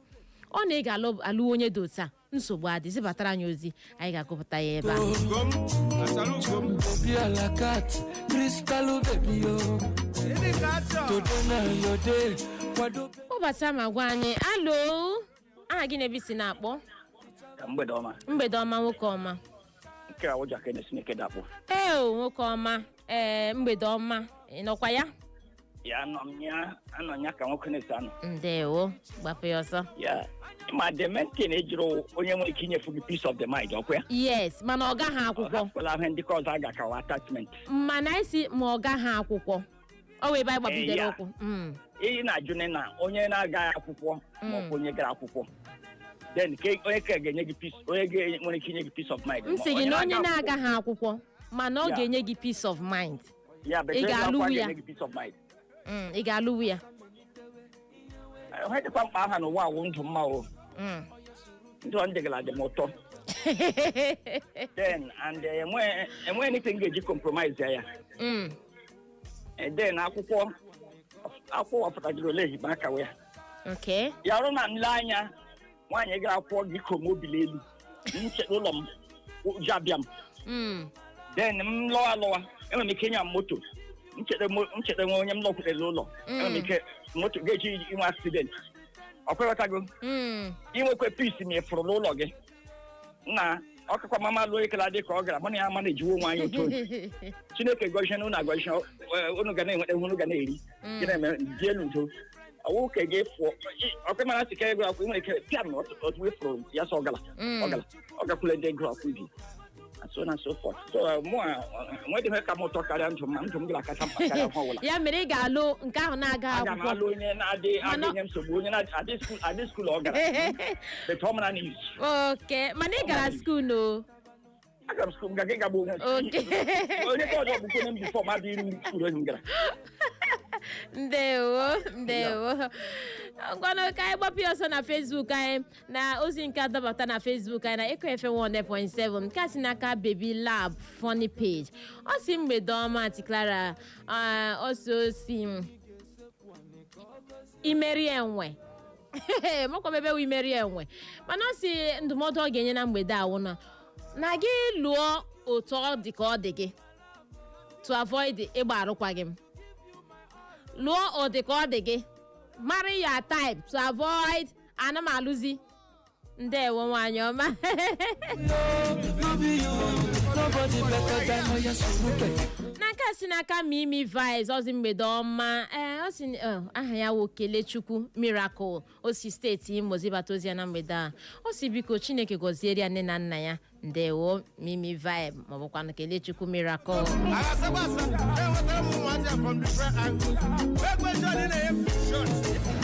ọ na ị ga-alụ onye dị otu a? Nsogbu adị, zibatara anyị ozi, anyị ga-agụpụta ya ebe a. Baby, a la carte, Crystal baby, yo. Today na your day. Kwado. Kpọbata ma gwa anyị. Alo, aha gị na-ebi si na-akpọ? Mgbede ọma. Mgbede ọma, nwoke ọma. Nke a ụjọ ka Chineke dakpụ. Ee o, nwoke ọma, ee, mgbede ọma. Ị nọkwa ya? Ya anọ m ya, anọ ya ka nwoke na-esi anọ. Ndewo, gbapụ ya ọsọ. Ya ma the main thing ejiri onye nwere ike inyefu gị peace of the mind, ọkwa ya? Yes, mana ọ gaghị akwụkwọ. Kwala ihe ndị ka ọzọ a ga-akawa attachment. Mana isi ma ọ gaghị akwụkwọ, ọ wee ebe anyị gbapụtere ya. ụkwụ. Ị na-ajụ na onye na-agaghị akwụkwọ ma ọ bụ onye gara akwụkwọ, then onye ka ga-enye gị peace, onye nwere ike inye gị peace of mind? M sị gị na onye na-aga na-agaghị akwụkwọ mana ọ Ya. ga-enye gị peace of mind. Ya, but Ị onye ga-alụwu akwụkwọ ya? ga-enye gị peace of mind. Ị ga-alụwu ya? Ihe dịkwa mkpa aha n'ụwa awụ ndụ mma o. Ndụ ọ ndịgala dị m ụtọ then, and enwe anything ga-eji compromise ya ya. Then akwụkwọ wapụtagịrị ole ehigbe aka ya. Ya ọrụ na nle anya nwaanyị gara akwụkwọ gị kom obili elu nche ụlọ m, ụjọ abịa m. Then m lọwa lọwa, enwere m ike ịnya moto ncheta nwe onye m lọkwutere ụlọ. Enwere m ike moto ga-eji inwe accident, ọ kweghọtago? Inwekwe peace ma ị fụrụ n'ụlọ gị nna ọkakwa mama lụọ ekele dị ka ọ gara mụ na ya ama na-ejiwe onwe anyị otu otu Chineke gọzie na unu agọzie, unu ga na-enweta ihe unu ga na-eri gị na-eme dị elu udo ọwụ ka gị fụọ ọkwa mara sị ka ego akwụ nwere ike pịa m otu ịfụrụ ya sọ ọgala ọgala ọ gakwule ndị ego akwụ ibi and so on and so forth. So mụ a enweghị ihe ka m ụtọ karịa ndụ m, ma ndụ m gara akacha mkpa karịa ihe ọbụla. Ya mere ị ga-alụ nke ahụ na-aga Aga m akwụkwọ? alụ onye na-adị adị nye m nsogbu, onye na-adị school, adị school ọ gara, but ọ mara na izu. Oke, mana ị gara school o? Agara m school, m gaga ịgagbu onwe. Onye ka ọzọ bụkwa onye m before ma dị iru school onye m gara. Ndewo, ndewo. Ngwanụ, ka anyị gbapụ ya ọsọ na Facebook anyị na ozi nke adọbata na Facebook anyị na Eko FM 100.7. Nke a si n'aka Baby Lab Funny Page. Ọ si, mgbede ọma, Aunty Clara. Ọ si osi m imeri enwe makwa ebe wụ imeri enwe, mana ọ si ndụmọdụ ọ ga-enye na mgbede awụ na na gị lụọ otu ọ dị ka ọ dị gị to avoid ịgba arụkwaghị m. Lụọ ọ dị ka ọ dị gị, marry your type to avoid ana m alụzi. Ndewo, nwaanyị ọma. No be you, no Nobody better than Oya Surugede. N'aka si n'aka Mimi Vibes, ọzi mgbede ọma. Ee, ọ sị aha ya wụ Kelechukwu Miracle, o si steeti Imo zibata ozi ya na mgbede a. Ọ si biko Chineke gọziere ya nne na nna ya. Ndewo, Mimi Vibe maọbụkwanụ Kelechukwu Miracle. Enwetara m ụmụazị a from different angles. Ekwe shot ị na-enye shot.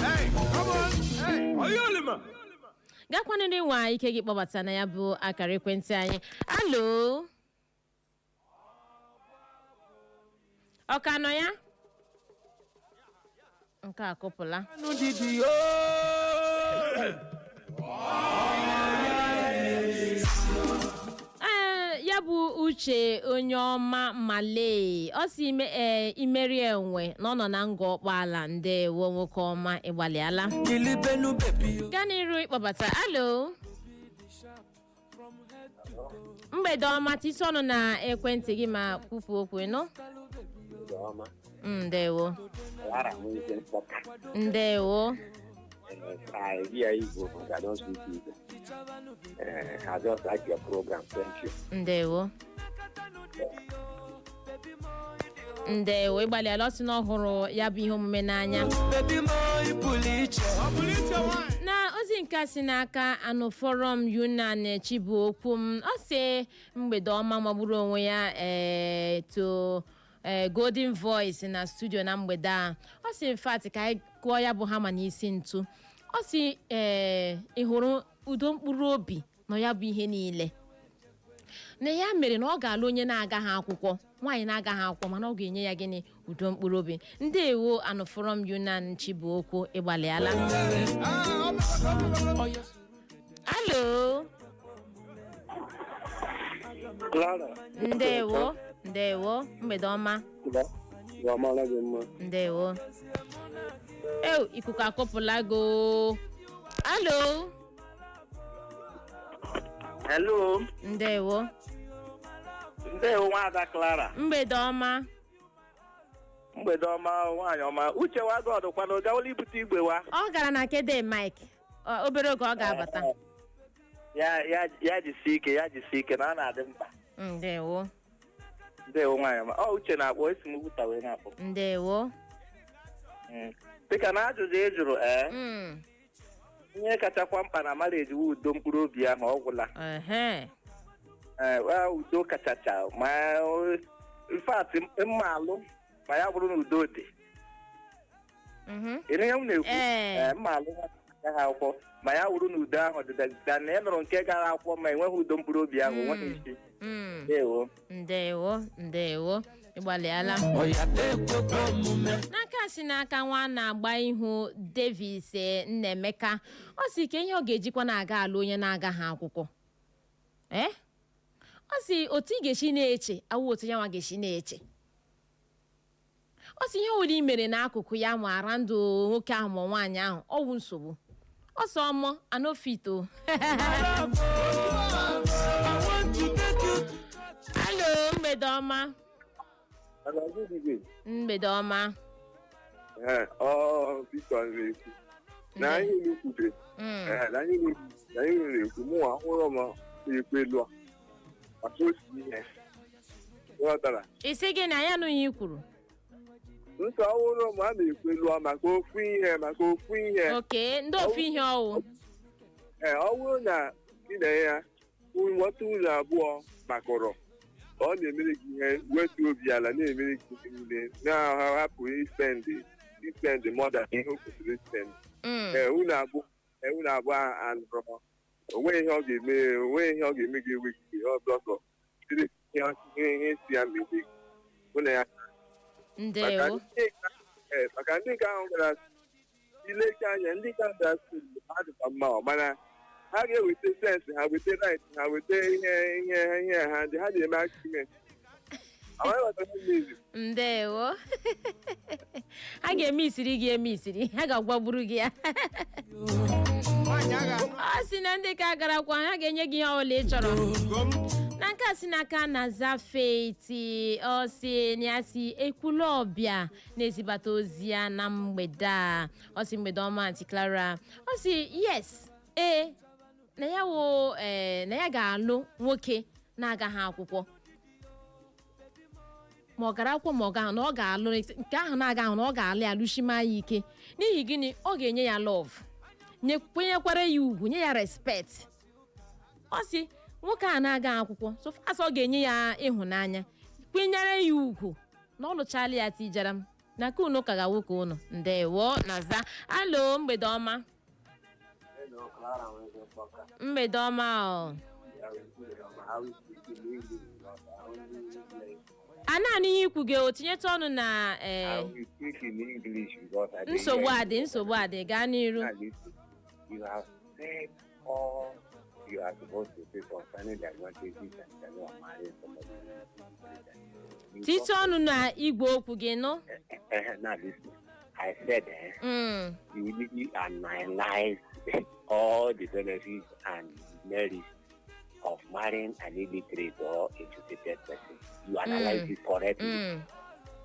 Hey, come on. Hey. Oyolima. Gakwanụ ndị nwa ike gị kpọbata na ya bụ akara ekwentị anyị. Alo, ọ ka nọ ya? Nke a kụpụla. Didi oh. Ee, ya bụ Uche onye ọma Malay, ọ si ime ee imeri enwe na ọ nọ na Ngọ Ọkpala. Ndewo, nwoke ọma, ịgbalịala. Kilibenu baby oh. Gaa n'iru ịkpọbata. Alo, mgbede ọma. Tisi ọnụ na ekwentị gị ma kwupụ okwu ịnụ. Ndewo. Ndewo. I hear Igbo, but I don't speak Igbo. I just like your program. Thank you. Ndewo, ndewo, ịgbalịala. Ọ sị na ọ hụrụ ya bụ ihe omume n'anya. Baby mo ipuliche. Na ozi nke a si n'aka anụfọrọm Yunan Chibuokwu m, ọ sị mgbede ọma magburu onwe ya, ee, to ee Golden Voice na studio na mgbede a. Ọ sị in fact, ka anyị kụọ ya bụ hama n'isi ntu. Ọ sị ee, ị hụrụ udo mkpụrụ obi nọ ya bụ ihe niile na ya mere na ọ ga-alụ onye na-agaghị akwụkwọ, nwaanyị na-agaghị akwụkwọ, mana ọ ga-enye ya gịnị? Udo mkpụrụ obi. Ndewo, anụfọrọm Yunan Chibuokwu, ịgbalịala. Alo. Clara. Ndewo, ndewo, mgbede ọma. Amara gị mma. Ndewo. Ew, ikuku akụpụla go. Alo. Hello. Ndewo. Ndewo, nwaada Clara. Mgbede ọma. Mgbede ọma, nwaanyị ọma. Uche wa God kwado gawala ibute igwe wa. Ọ gara na kede Mike. Obere oge ọ ga-abata. Ya ya ya, jisi ike, ya jisi ike na ọ na-adị mkpa. Ndewo. Ndewo, nwaanyị ọma. Ọ Uche na-akpọ, esi m Ugwuta wee na-akpọ. Ndewo. Dịka na ajụjụ ị jụrụ, ee, ihe kachakwa mkpa na marriage wu udo mkpụrụ obi ahụ, ọ gwụla. Ee, wa udo kachacha ma in fact mma alụ ma ya bụrụ na udo dị. Ịnụ ihe m na-ekwu? Ee. Ee, mma alụ agaghị akwụkwọ ma ya wụrụ na udo ahụ dị da na ị nụrụ nke gara akwụkwọ ma enweghị udo mkpụrụ obi ahụ, enweghị isi. Ndewo. Ndewo, ndewo, ịgbalịala. Oya tekwekwe omume. N'aka si n'aka nwa na-agba ihu Davis Nnaemeka, ọ sị ka ihe ọ ga-ejikwa na-aga alụ onye na-agaghị akwụkwọ, ee, ọ sị otu ị ga-esi na-eche awụ otu ya nwa ga-esi na-eche. Ọ sị ihe ọbụla ị mere n'akụkụ ya ma ara ndụ nwoke ahụ ma nwaanyị ahụ, ọ wụ nsogbu ọsọ ọmọ anofito. I want to take you. Alo, mgbede ọma. Mgbede ọma. Ee, ọ Victor na-ekwu. Na anyị unu kwube. Ee, na anyị unu na-ekwu, mụ ahụrụ m na-ekwu elu a. Maka otu ihe. Ghọtara? Ị sị gị na ya anụghị i kwuru. Nsọ ọhụrụ m a na-ekwu elu a maka ofu ihe, maka ofu ihe. Oke ndị ofu ihe ọwụ. Ee, ọ bụrụ na gị na ya nghọta ụlọ abụọ makọrọ, ọ na-emere gị ihe, wetu obi ala, na-emere gị ihe niile, na-ahapụ i spend more than ihe o kwesịrị i spend. Ee, unu abụọ anụrọ, onweghị ihe ọ ga-eme, onweghị ihe ọ ga-eme gị ewe gị ọzọ ihe si ya mebe gị hụ na ya maka Ndewo. Maka ndị nke ahụ gara ilecha anya, ndị nke ahụ gara school ha dịkwa mma ọ, mana ha ga-eweta sense ha, weta right ha, weta ihe ihe ihe ha ndị ha na-eme argument. Amaghị ghọtara m n'ezi. Ndewo. Ha ga-eme isiri gị, eme isiri ha ga-agwagburu gị ya. Ọ sị na ndị ka garakwa, ha ga-enye gị ihe ọbụla ị chọrọ. Na nke a si n'aka na Zafeti, ọ sị na ya si Ekwulọbịa na-ezibata ozi ya na mgbede a. Ọ sị mgbede ọma, Aunty Clara. Ọ sị yes, ee, na ya wo, ee, na ya ga-alụ nwoke na-agaghị akwụkwọ. Ma ọ gara akwụkwọ ma ọ gaghị, na ọ ga-alụ nke ahụ na-aga ahụ, na ọ ga-alụ ya lụshima ya ike. N'ihi gịnị? Ọ ga-enye ya love, nye kwenyekwara ya ugwu, nye ya respect. Ọ sị nwoke a na-aga akwụkwọ, so far ọ ga-enye ya ịhụnanya, kwenyere ya ugwu, na ọ lụchala ya tijara m na ka unu ka ga-awụ ka unu. Ndewo na za. Alo, mgbede ọma. Mgbede ọma o. A naanị ihe ikwu gị o tinyetụ ọnụ na ee. I will speak in English because I dey Nsogbu hear adị, you. nsogbu adị, gaa n'iru. Now listen, you have said all you are supposed to say concerning the advantages and disadvantages of marrying somebody who is illiterate. You Tite ọnụ na igwe okwu gị nụ. Now listen, I said you need to analyze all the benefits and merits of marrying an illiterate or educated person. You analyze it correctly.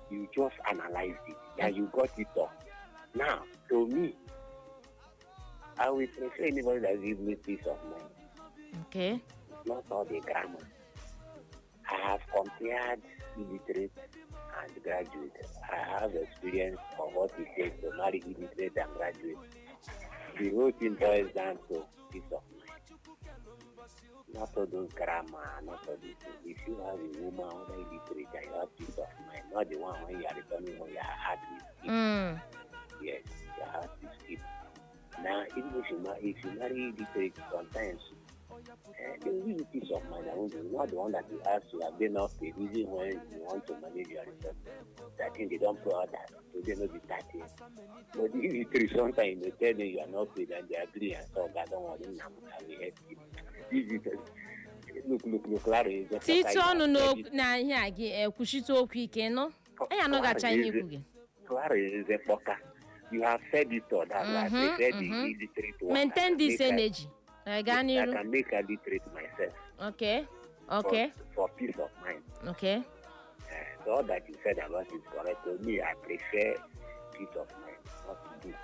You just analyzed it and you got it all. Now, to me, I will prefer anybody that gives me peace of mind. Not all the grammar. I have compared illiterate and graduate. I have experience of what it takes to marry illiterate and graduate. The whole thing boils down to peace of mind. Not all those grammar, not all these things. If you have a woman whether illiterate and you have peace of mind, not the one when you are returning home, your heart will skip. Yes, your heart will skip. Now, even if you marry illiterate, sometimes they will give you peace of mind. I won't be not the one that you ask to have been not paid, even when you want to manage your resources. I think they don't put out that, so they not be 30. But the illiterate, sometimes they tell them you are not paid and they agree and so, I don't want them, I will help you. This is look, look, look, Clara is just Tite ọnụ na ihe a gị, kwuchite okwu ike nụ. Anyị anọgacha ihe ikwu gị. Clara is a fucker. You have said it all. That I prefer the illiterate one. Maintain I can this make her- energy. Gaa I n'iru. can make her literate myself. For peace of mind. So all that you said about is correct. To me, I prefer peace of mind, not book.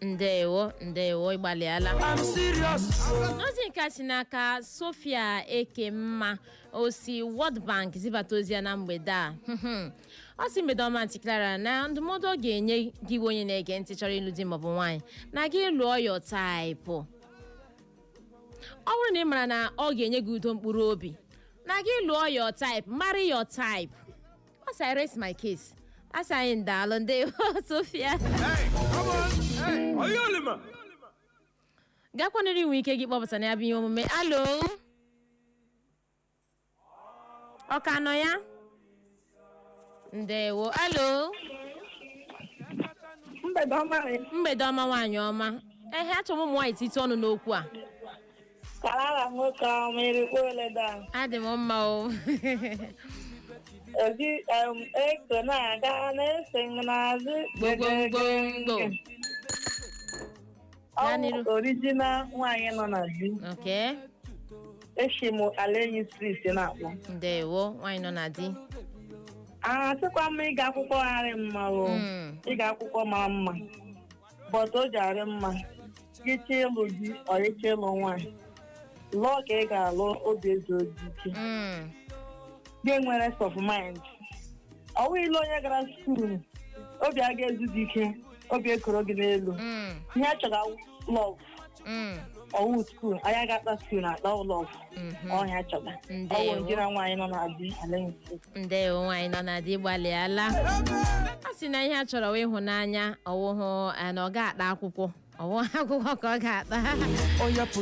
Ndewo, ndewo, ịgbalịala. I'm serious. N'ozi nke a si n'aka Sofia Ekemma, o si World Bank zibata ozi ya na mgbede a. Ọ si, mgbede ọma, Aunty Clara. Na ndụmọdụ ọ ga-enye gị bụ onye na-ege ntị chọrọ ịlụ di maọbụ nwaanyị, na gị lụọ your type. Ọ bụrụ na ị mara na ọ ga-enye gị udo mkpụrụ obi, na gị lụọ your type, marry your type. Ọ sị, "I rest my case." A sị anyị ndaalụ. Ndewo, Sofia. Oyolima. Gakwanịrị inwe ike gị kpọpụta na ya bụ ihe omume. Alo, ọ ka nọ ya? Ndewo, alo. Mgbede ọma. Mgbede ọma, nwaanyị ọma. Ehe, achọrọ m ụmụ nwaanyị tite ọnụ n'okwu a. Karara nwoke ọma, erikwa ole da. Adị m mma o. Oji eko na-aga na-ese n'azụ. Gbogbogbongbo. Gaa n'iru. Ọ original nwaanyị nọ na di. Eshi m ala enyi street na-akpọ. Ndewo, nwaanyị nọ na di. Ah, sịkwa m ịga akwụkwọ gharị mma o. Ịga akwụkwọ mara mma. But o ji arị mma. Gị chọọ ịlụ di, ọ ịchọ ịlụ nwaanyị. Lụọ ka ị ga-alụ obi ezu ozi ike. Gị nwere rest of mind. Ọ bụghị ile onye gara school, obi aga ezu gị ike, obi ekoro gị n'elu. Ihe a chọrọ awụ love. Ọwụ school, anyị aga-akpa school na akpa love. Ọhịa chọrọ. Ọwụ Ndewo. njira nwaanyị nọ na di ala enyi. Ndewo, nwaanyị nọ na di, gbalịala. A sị na ihe a chọrọ wụ ịhụnanya, ọwụhụ na ọ ga-akpa akwụkwọ, ọwụ akwụkwọ ka ọ ga-akpa.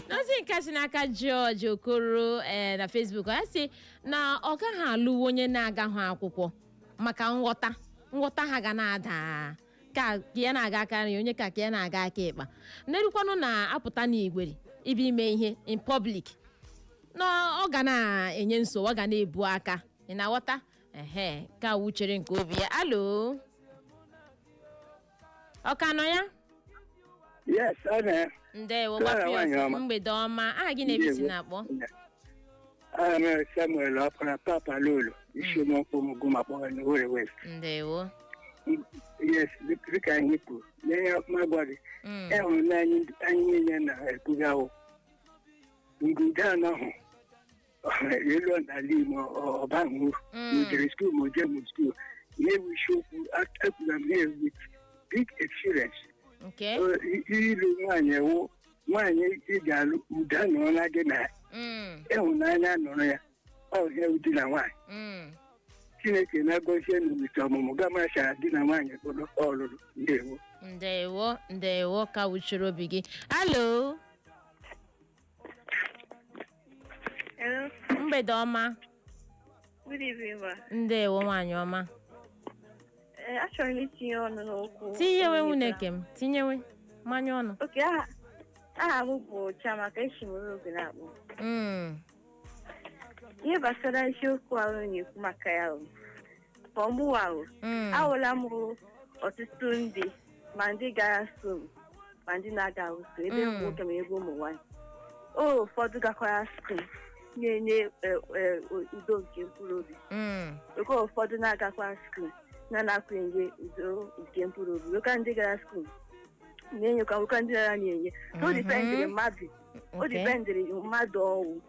N'ozi nke si n'aka George Okoro na Facebook, ọ sị na ọ gaghị alụwa onye na-agaghị akwụkwọ maka nghọta nghọta ha ga na-ada ka ya na-aga aka nri onye ka ya na-aga aka ịkpa, nerukwanụ na-apụta n'igweri ibe ime ihe in public, na ọ ga na-enye nsogbu, ọ ga na-ebu aka. Ị na-aghọta? Ehe, ka wuchere nke obi ya. Alo, ọ ka nọ ya? Yes, ana. Ndewo. Clara, Gbapụ ya nwaanyị ọsọ. ọma. Mgbede ọma. Aha gị na-ebisi na-akpọ? Aha m Samuel Ọkpara Papa Lolo, isi ụmụnkwụ m Gụmakpọ n'Owerri West. Ndewo. Yes, dịka anyị kwuru, nye ọkpụma gwa gị, ịhụnanya anyị niile na-ekwuga awụ. Ngudo anọhụ. Elu n'ala Igbo ọbaghị uru. Ma o jere school ma o jeghị school, ihe bụ isiokwu ekwuru m here with big experience. Ịlụ nwaanyị ewu nwaanyị ị ga-alụ, udo nọrọla gị na ịhụnanya nọrọ ya, ọ ihe di na nwaanyị. Chineke na-agọzie n'owite ọmụmụ gamachara di na nwaanyị bụrụ ọlụlụ. Ndewo. Ndewo, ndewo, ka wuchere obi gị. Alo. Hello. Mgbede ọma. Good evening, ma. Ndewo, nwaanyị ọma. Ee, achọrọ m itinye ọnụ n'okwu. Tinyewe, nwuneke m, tinyewe mmanya ọnụ. Okay, aha m bụ Chiamaka, esi m oge na-akpọ. Ihe gbasara isiokwu ahụ na-ekwu maka ya bụ, ọmụwa ahụ, ahụla m ọtụtụ ndị, ma ndị gara school ma ndị na-aga school, ebe ụmụ nwoke ma ebe ụmụ nwaanyị. O ụfọdụ gakwara school na-enye udo nke mkpụrụ obi. Oge ụfọdụ na-agakwa school na-anakwa enye udo nke mkpụrụ obi. Nwoke ndị gara school na-enyekwa, nwoke ndị nara na-enye. So o dependịrị mmadụ, o dependịrị mmadụ ọwụ.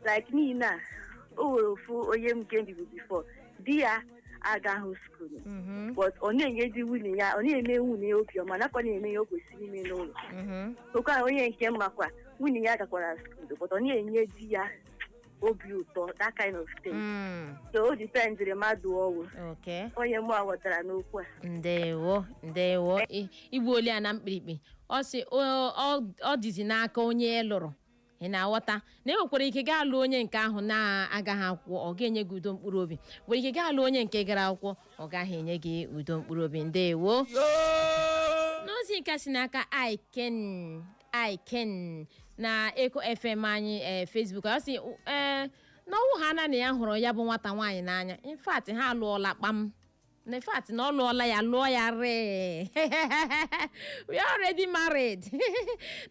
Like n'ihi na o nwere ofu onye m nke bibu before, di ya agaghị school, but ọ na-enye di nwunye ya, ọ na-eme nwunye ya obiọma, nakwa na-eme ihe o kwesịrị ime n'ụlọ. Okwa onye nke m makwa, nwunye ya gakwara school, but ọ na-enye di ya obi ụtọ, that kind of thing. So o dependịrị mmadụ ọwụ. Onye mụ a ghọtara n'okwu a. Ndewo, ndewo. Igbu oli a na mkpirikpi, ọ sị ọ dịzi n'aka onye lụrụ. Ị na-aghọta na e nwekwara ike gaa lụọ onye nke ahụ na-agaghị akwụkwọ, ọ ga-enye gị udo mkpụrụ obi, nwere ike gaa lụọ onye nke gara akwụkwọ, ọ gaghị enye gị udo mkpụrụ obi. Ndewo. N'ozi nke si n'aka Iken Iken na Eko FM anyị, Facebook, ọ sị ee na ọnwụ ha na ya hụrụ ya bụ nwata nwaanyị n'anya. In fact, ha alụọla kpam. In fact, na ọ lụọla ya, lụọ ya ree. We are already married.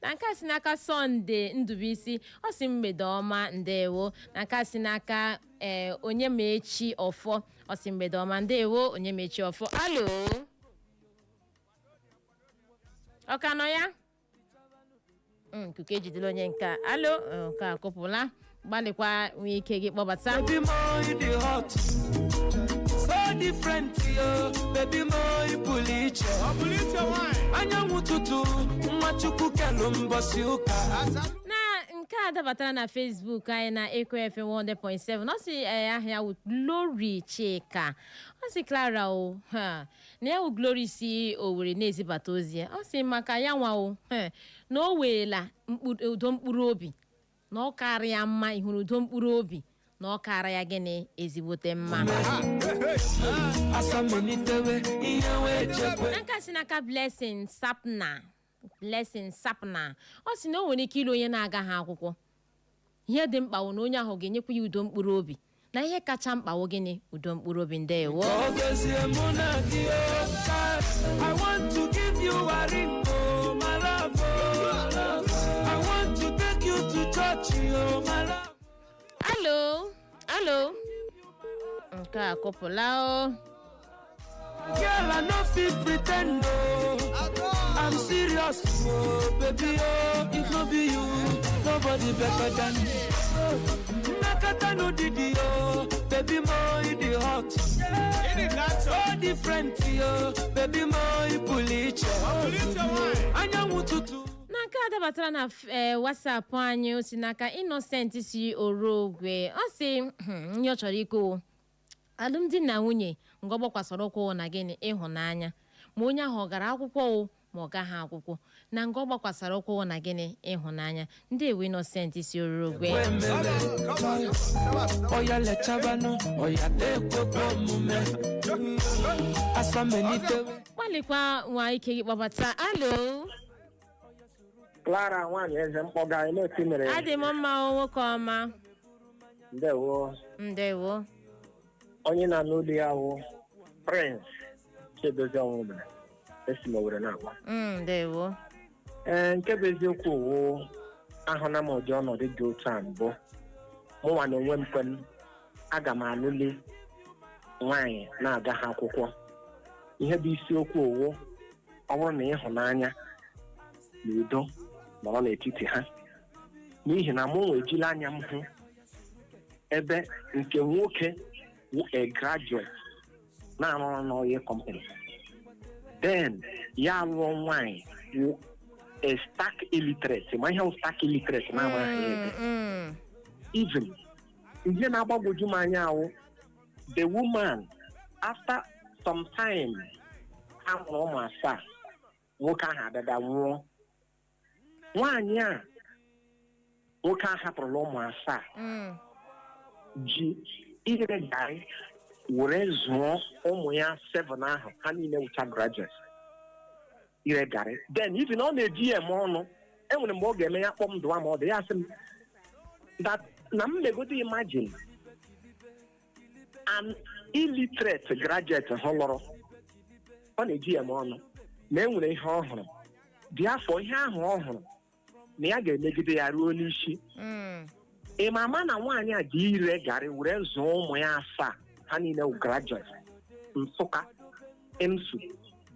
Na nke a si n'aka Sunday Ndubuisi, ọ sị mgbede ọma. Ndewo. Na nke a si n'aka ee Onyemaechi Ọfọ, ọ sị mgbede ọma. Ndewo, Onyemaechi Ọfọ. Alo, ọ ka nọ ya? Nkuku ejidela onye nke a. Alo, nke a kụpụla. Gbalịkwa nwee ike gị kpọbata. Baby mo, you dey hot. So different, yo. Baby mo, you pụrụ iche. Anyanwụ tutu, nwa Chukwu kelu mbọsị ụka. Na nke a dabatara na Facebook anyị na Eko FM 100.7, ọ sị ee, aha ya wụ Glory Chika. Ọ sị Clara o ha, na ya wụ Glory si Owerri na-ezibata ozi ya. Ọ sị maka ya nwa o ha, na o weela udo mkpụrụ obi na ọ kara ya mma. Ị hụrụ udo mkpụrụ obi na ọ kara ya gịnị ezigbote mma. Asamelitewe ihe wee chekwe. Na nke si n'aka Blessing Sapna, Blessing Sapna, ọ sị na o nwere ike ịlụ onye na-agaghị akwụkwọ. Ihe dị mkpa wụ na onye ahụ ga-enyekwa ya udo mkpụrụ obi, na ihe kacha mkpa wụ gịnị? Udo mkpụrụ obi. Ndewo. Ogezie mụ na gị o. I want to give you a ring, oh, my love, oh. I want to take you to church, oh, my love. Alo, alo, nke a kụpụla o. Girl, I no fit pretend, oh. I'm serious, oh, baby, oh. If no be you, nobody better than me. Nakata no didi, oh, baby, mo, you the hot. So different, oh, baby, mo, you puliche. Anyanwụ tutu. Na nke a dabatara na WhatsApp anyị, o si n'aka Innocent si Orogwe. Ọ sị ihe ọ chọrọ ikwu, alụmdi na nwunye nga ọ gbakwasara ụkwụ na gịnị? Ịhụnanya. Ma onye ahụ ọ gara akwụkwọ o, ma ọ gaghị akwụkwọ, na nga ọ gbakwasara ụkwụ na gịnị? Ịhụnanya. Ndị ewe, Innocent si Orogwe. Oya lechabanu, oya tekwekwe omume. Asamelitewe. Gbalịkwa nwa ike gị kpọbata. Alo. Clara nwaanyị eze mkpọga, ele otu i mere? Adị m mma o, nwoke ọma. Ndewo. Ndewo. Onye na-anụ olu ya wụ Prince Chiedozie Ọnwụmere, esi m Owerri na-akpa. Ndewo. Ee, nke bụ eziokwu wụ, ahụna m ụdị ọnọdụ dị otu a mbụ. Mụnwa na onwe m kwen aga m alụli nwaanyị na-agaghị akwụkwọ. Ihe bụ isiokwu owu, ọ bụrụ na ịhụnanya na udo nọrọ n'etiti ha, n'ihi na mụ nwe ejila anya m hụ. Ebe nke nwoke wụ a graduate na-arụ ọrụ n'oil company, then ya lụọ nwaanyị wụ a stark illiterate. Ma ihe wụ stark illiterate na-amaghị ede. Even ihe na-agbagwoju m anya awụ the woman, after some time a mụrụ ụmụ asaa, nwoke ahụ abịabịa nwụọ. Nwaanyị a nwoke ahụ hapụrụla ụmụ asaa ji ire garị were zụọ ụmụ ya seven ahụ, ha niile wụcha graduates. Ire garị, then even ọ na-eji ya eme ọnụ. Enwere mgbe ọ ga-eme ya kpọm dụwa ma ọ dị ya sị m that na m megodo imagine an illiterate graduate hụ lụrụ. Ọ na-eji ya eme ọnụ na e nwere ihe ọ hụrụ dị afọ, ihe ahụ ọ hụrụ na ya ga-emegide ya ruo n'isi. Ị ma ama na nwaanyị a ji ire garị were zụọ ụmụ ya asaa, ha niile wụ graduate, Nsụka, IMSU,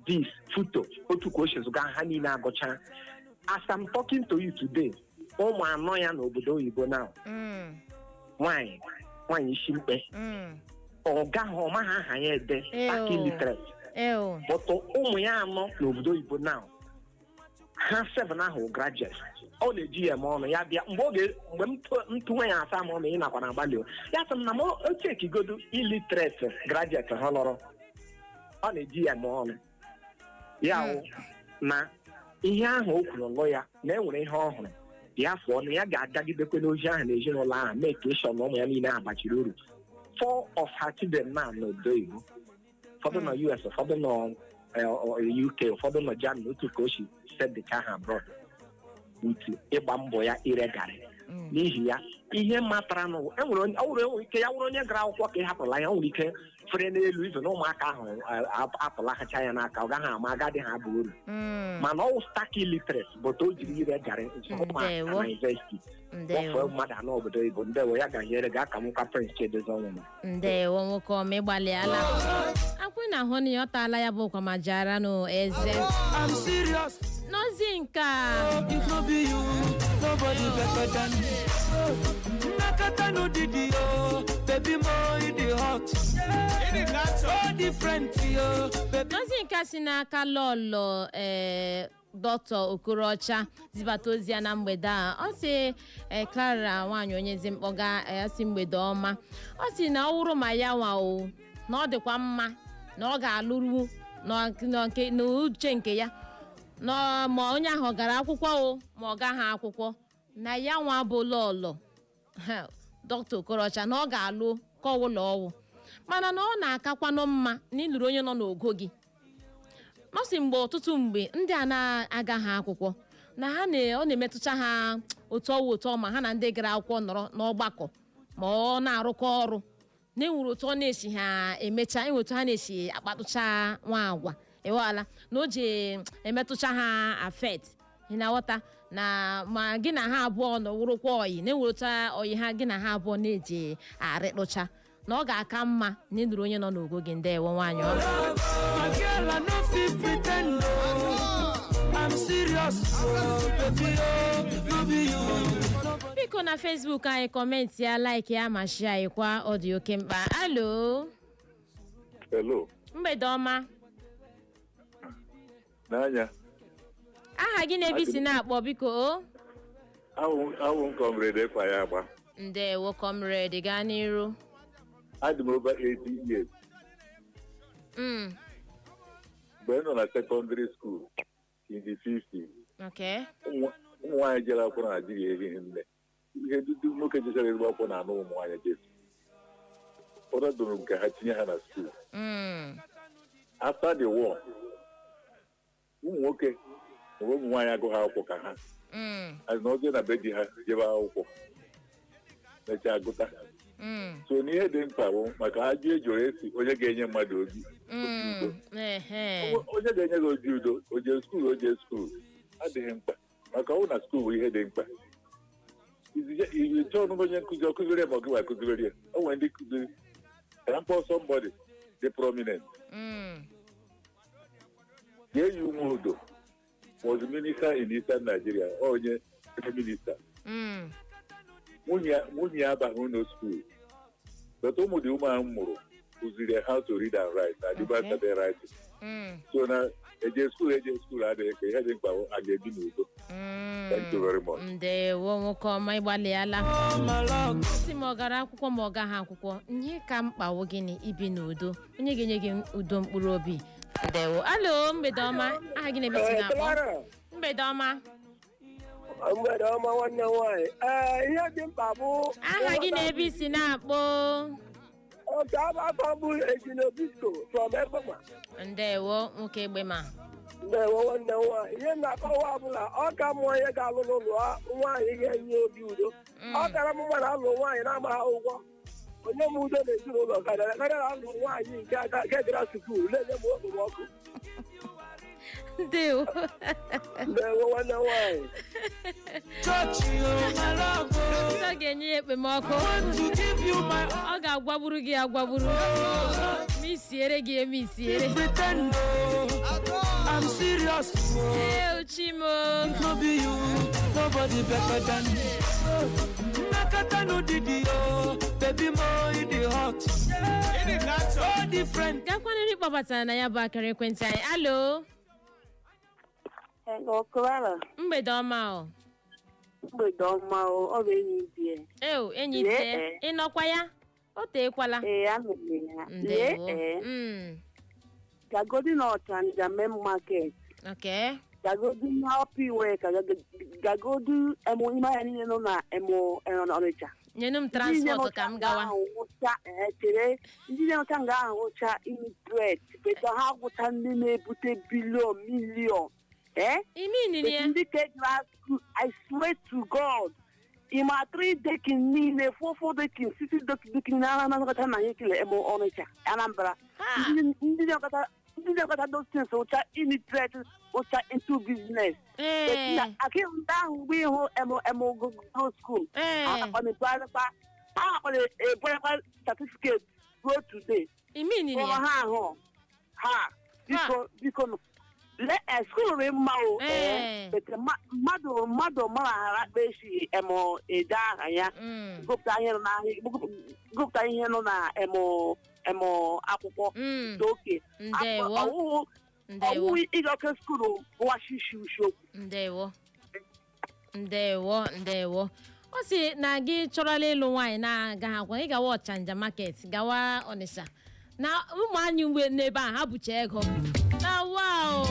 dis FUTO, otu ka o si zụga ha niile agụcha. As I'm talking to you today, ụmụ anọ ya n'obodo oyibo now. Nwaanyị nwaanyị isi mkpe, ọ gaghị, ọ maghị aha ya ede, stark illiterate, but ụmụ ya anọ n'obodo oyibo now, ha seven ahụ graduate. Ọ na-eji ya eme ọnụ. Ya bịa mgbe oge mgbe m tụnwe ya asa ma ọ na ị nakwa na-agbalị o, ya sị m na m ochekigodu illiterate graduate ha lọrọ. Ọ na-eji ya eme ọnụ ya wụ na ihe ahụ o kwuru lụ ya na e nwere ihe ọ hụrụ ya fụọ na ya ga-agagidekwe n'ozi ahụ na ezinụlọ ahụ mee ka ịshọ na ụmụ ya niile ahụ gbachiri uru. Four of her children now n'obodo oyibo, ụfọdụ nọ US, ụfọdụ nọ UK, ụfọdụ nọ Germany. Otu ka o si sendịcha ha abroad with ịgba mbọ ya ire garị. N'ihi ya, ihe matara nụ, enwere onye ọ nwere enwere ike ya wụrụ onye gara akwụkwọ ka ị hapụrụla ya, o nwere ike fere n'elu ife na ụmụaka ahụ apụla hacha ya n'aka, ọ gaghị ama agadi ha bụ uru. Mana ọ wụ stark illiterate, but o jiri ire garị zụọ ụmụaka na university. Ndewo. Kpọfee mmadụ anọ obodo oyibo. Ndewo, ya gaziere gị. Aka m kwa Prince Chiedozie ọnwụma. Ndewo, nwoke ọma, ịgbalịala. Akwụ na ahụ na ya ọ taala ya bụ ụkwa ma jara nụ eze. I'm serious. N'ozi nke a, If no be you, nobody better than me. Nakata no didi yo, baby mo in the hot. So different yo, baby. N'ozi nke a si n'aka lọlọ Dọkịta Okorocha zibata ozi ya na mgbede a, ọ sị Clara nwaanyị onye ezi mkpọga, ọ sị mgbede ọma. Ọ sị na ọ wụrụ ma ya nwa o, na ọ dịkwa mma na ọ ga-alụrụ n'uche nke ya na ma onye ahụ ọ gara akwụkwọ o ma ọ gaghị akwụkwọ, na ya nwa bụ lọlọ ha, Dọkịta Okorocha, na ọ ga-alụ ka ọwụla ọwụ, mana na ọ na-akakwanụ mma na ịlụrụ onye nọ n'ogo gị. Ọ sị mgbe ọtụtụ mgbe ndị a na-agaghị akwụkwọ na ha na ọ na-emetụcha ha otu ọwụ otu ọma ha na ndị gara akwụkwọ nọrọ n'ọgbakọ ma ọ na-arụkọ ọrụ, na enwere otu ọ na-esi ha emecha, enwere otu ha na-esi akpatụcha nwa agwa ịwala na o ji emetụcha ha affect. Ị na-aghọta na ma gị na ha abụọ nọ wụrụkwa ọyị, na enwere otu ọyị ha gị na ha abụọ na-eji arịkpụcha, na ọ ga-aka mma na ịlụrụ onye nọ n'ogo gị. Ndewo, nwaanyị ọma. My girl, I no fit pretend. Oh. I'm serious, oh, baby, oh, no be you. Biko, na Facebook anyị, comment ya, like ya ma share kwa, ọ dị oke mkpa. Hello. Hello. Mgbede ọma. N'anya. Aha gị na ebe isi na-akpọ, biko o? Awụ m Comrade Ekwa ya agba. Ndewo, comrade, gaa n'iru. Adị m over 80 years. Mgbe m nọ na secondary school in the 50s, ụmụ nwaanyị jere akwụkwọ na Naịjirịa erighị nne. Ihe dudu nwoke jechara ezigbo akwụkwọ na-anụ ụmụ nwaanyị jesu. Ụfọdụ dụrụ nke ha tinye ha na school. After the war, ụmụ nwoke ma ụmụ nwaanyị agụghị akwụkwọ ka ha azụ na oge na be di ha jebe akwụkwọ mechaa gụta. So n'ihe dị mkpa bụ maka ajụ ejoro esi onye ga-enye mmadụ obi udo. Onye ga-enye gị obi udo, o jee school, o jee school adịghị mkpa, maka ọ bụ na school bụ ihe dị mkpa. Iji chọọ ọnụnụ onye nkụzi ọ kụziri ya ma ọ gị wa kụziri ya. O nwere ndị kụziri ka mkpọ somebody dị prominent. Ga-eyi ume udo was minister in Eastern Nigeria, onye minister. Nwunye ya abaghị ụlọ school. But ụmụ the woman mụrụ kụziri ya how to read and write na the started writing. So na eje school adịghị ka ihe dị mkpa bụ a ga-ebi n'udo. Thank you very much. Ndewo, nwoke ọma, ịgbalịala. Si ma ọ gara akwụkwọ ma ọ gaghị akwụkwọ, ihe ka mkpa wụ gịnị? Ibi n'udo, onye ga-enye gị udo mkpụrụ obi. Ndewo. Alo, mgbede ọma. Aha gị na-ebe si na-akpọ? Mgbede ọma. Mgbede ọma, nwanne m nwaanyị. Ee, ihe dị mkpa bụ Aha gị na ebe isi na-akpọ? Oke afọ bụ Ejino Bisco from Egbema. Ndewo, nwoke Egbema. Ndewo, nwanne m nwaanyị. Ihe m na-akọwa bụ na ọ ka mma onye ga-alụ n'ụlọ nwaanyị ga-enye obi udo. Ọ kara m mma na alụ nwaanyị na-amaghị akwụkwọ onye m udo na ezinụlọ karịa na alụ nwaanyị nke gara school na-enye m okpomọkụ. Ndewo. Ndewo, nwanne m nwaanyị. Ọ ga-enye ya ekpemọkụ, ọ ga-agwagburu gị agwagburu ma isiere gị eme isiere. Pretend, oh, I'm serious. Ee, Chimo. If no be you, nobody better than me. Nakata no didi oh, baby mo in the hot. So different. Gakwanịrị kpọbatara na ya bụ akara ekwentị anyị. Alo. Hello, Clara. Mgbede ọma o. Mgbede ọma o, ọ bụ enyi die. Eo, enyi. Lee, Tie. eh. Ị nọkwa ya? O teekwala. Ee, anụrụ m ya. Lee, Ndewo. ee. Gagodi na Ọchanja Main Market. Gagodi na Upper Iweka, gagodi emo ime ahịa niile nọ na emo Ọnịcha. Nyenụ m transport ka m gawa. Ndị ee, chere, ndị na-enweta nga ahụ wụcha illiterate, better ha gwụcha ndị na-ebute billion million. Eh? Imi But ya. ndị ka ejiri school, I swear to God, ịma three decking niile, four four decking, six decking na anakọta na ihe kele emo Ọnịcha, Anambra. Ndị na-akọta those things wụcha illiterate, wụcha into business. But na akị ndị ahụ mgbe ịhụ emo emo go school, ha akwana eburekwa certificate ruo today. Imi Kpọrọ ya. Ha ahụ ha, biko, biko nụ. Lee, school dị mma o. Ee, but mmadụ mara ghara akpa esi emo ede aha ya, gụpụta ihe nọ n'ahịa, gụpụta ihe nọ na emo emo akwụkwọ dị oke. Ndewo. Ọwụwụ Ndewo. ọwụwụ ịga oke school bụwachishi isiokwu. Ndewo, ndewo, ndewo. Ọ sị na gị chọrọla ịlụ nwaanyị na-agaghị akwụkwọ, ị gawa Ọchanja Market, gawa Ọnịsha na ụmụ anyị mgbe n'ebe a ha bucha ego na wow.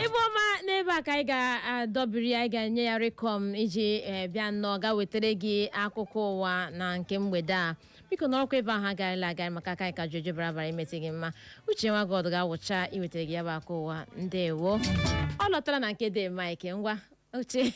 Ibe ọma, n'ebe a ka anyị ga-adọbiri. Anyị ga-enye ya rekom iji bịa nnọọ ga wetara gị akụkọ ụwa na nke mgbede a. Biko nọrọkwa ebe ahụ, agarịla agarị, maka aka anyị ka jojo bara bara imete gị mma. Uche nwa God ga-awụcha iwetara gị ya bụ akụ ụwa. Ndewo. Ọ lọtara na nke dị Mike. Ngwa, Uche.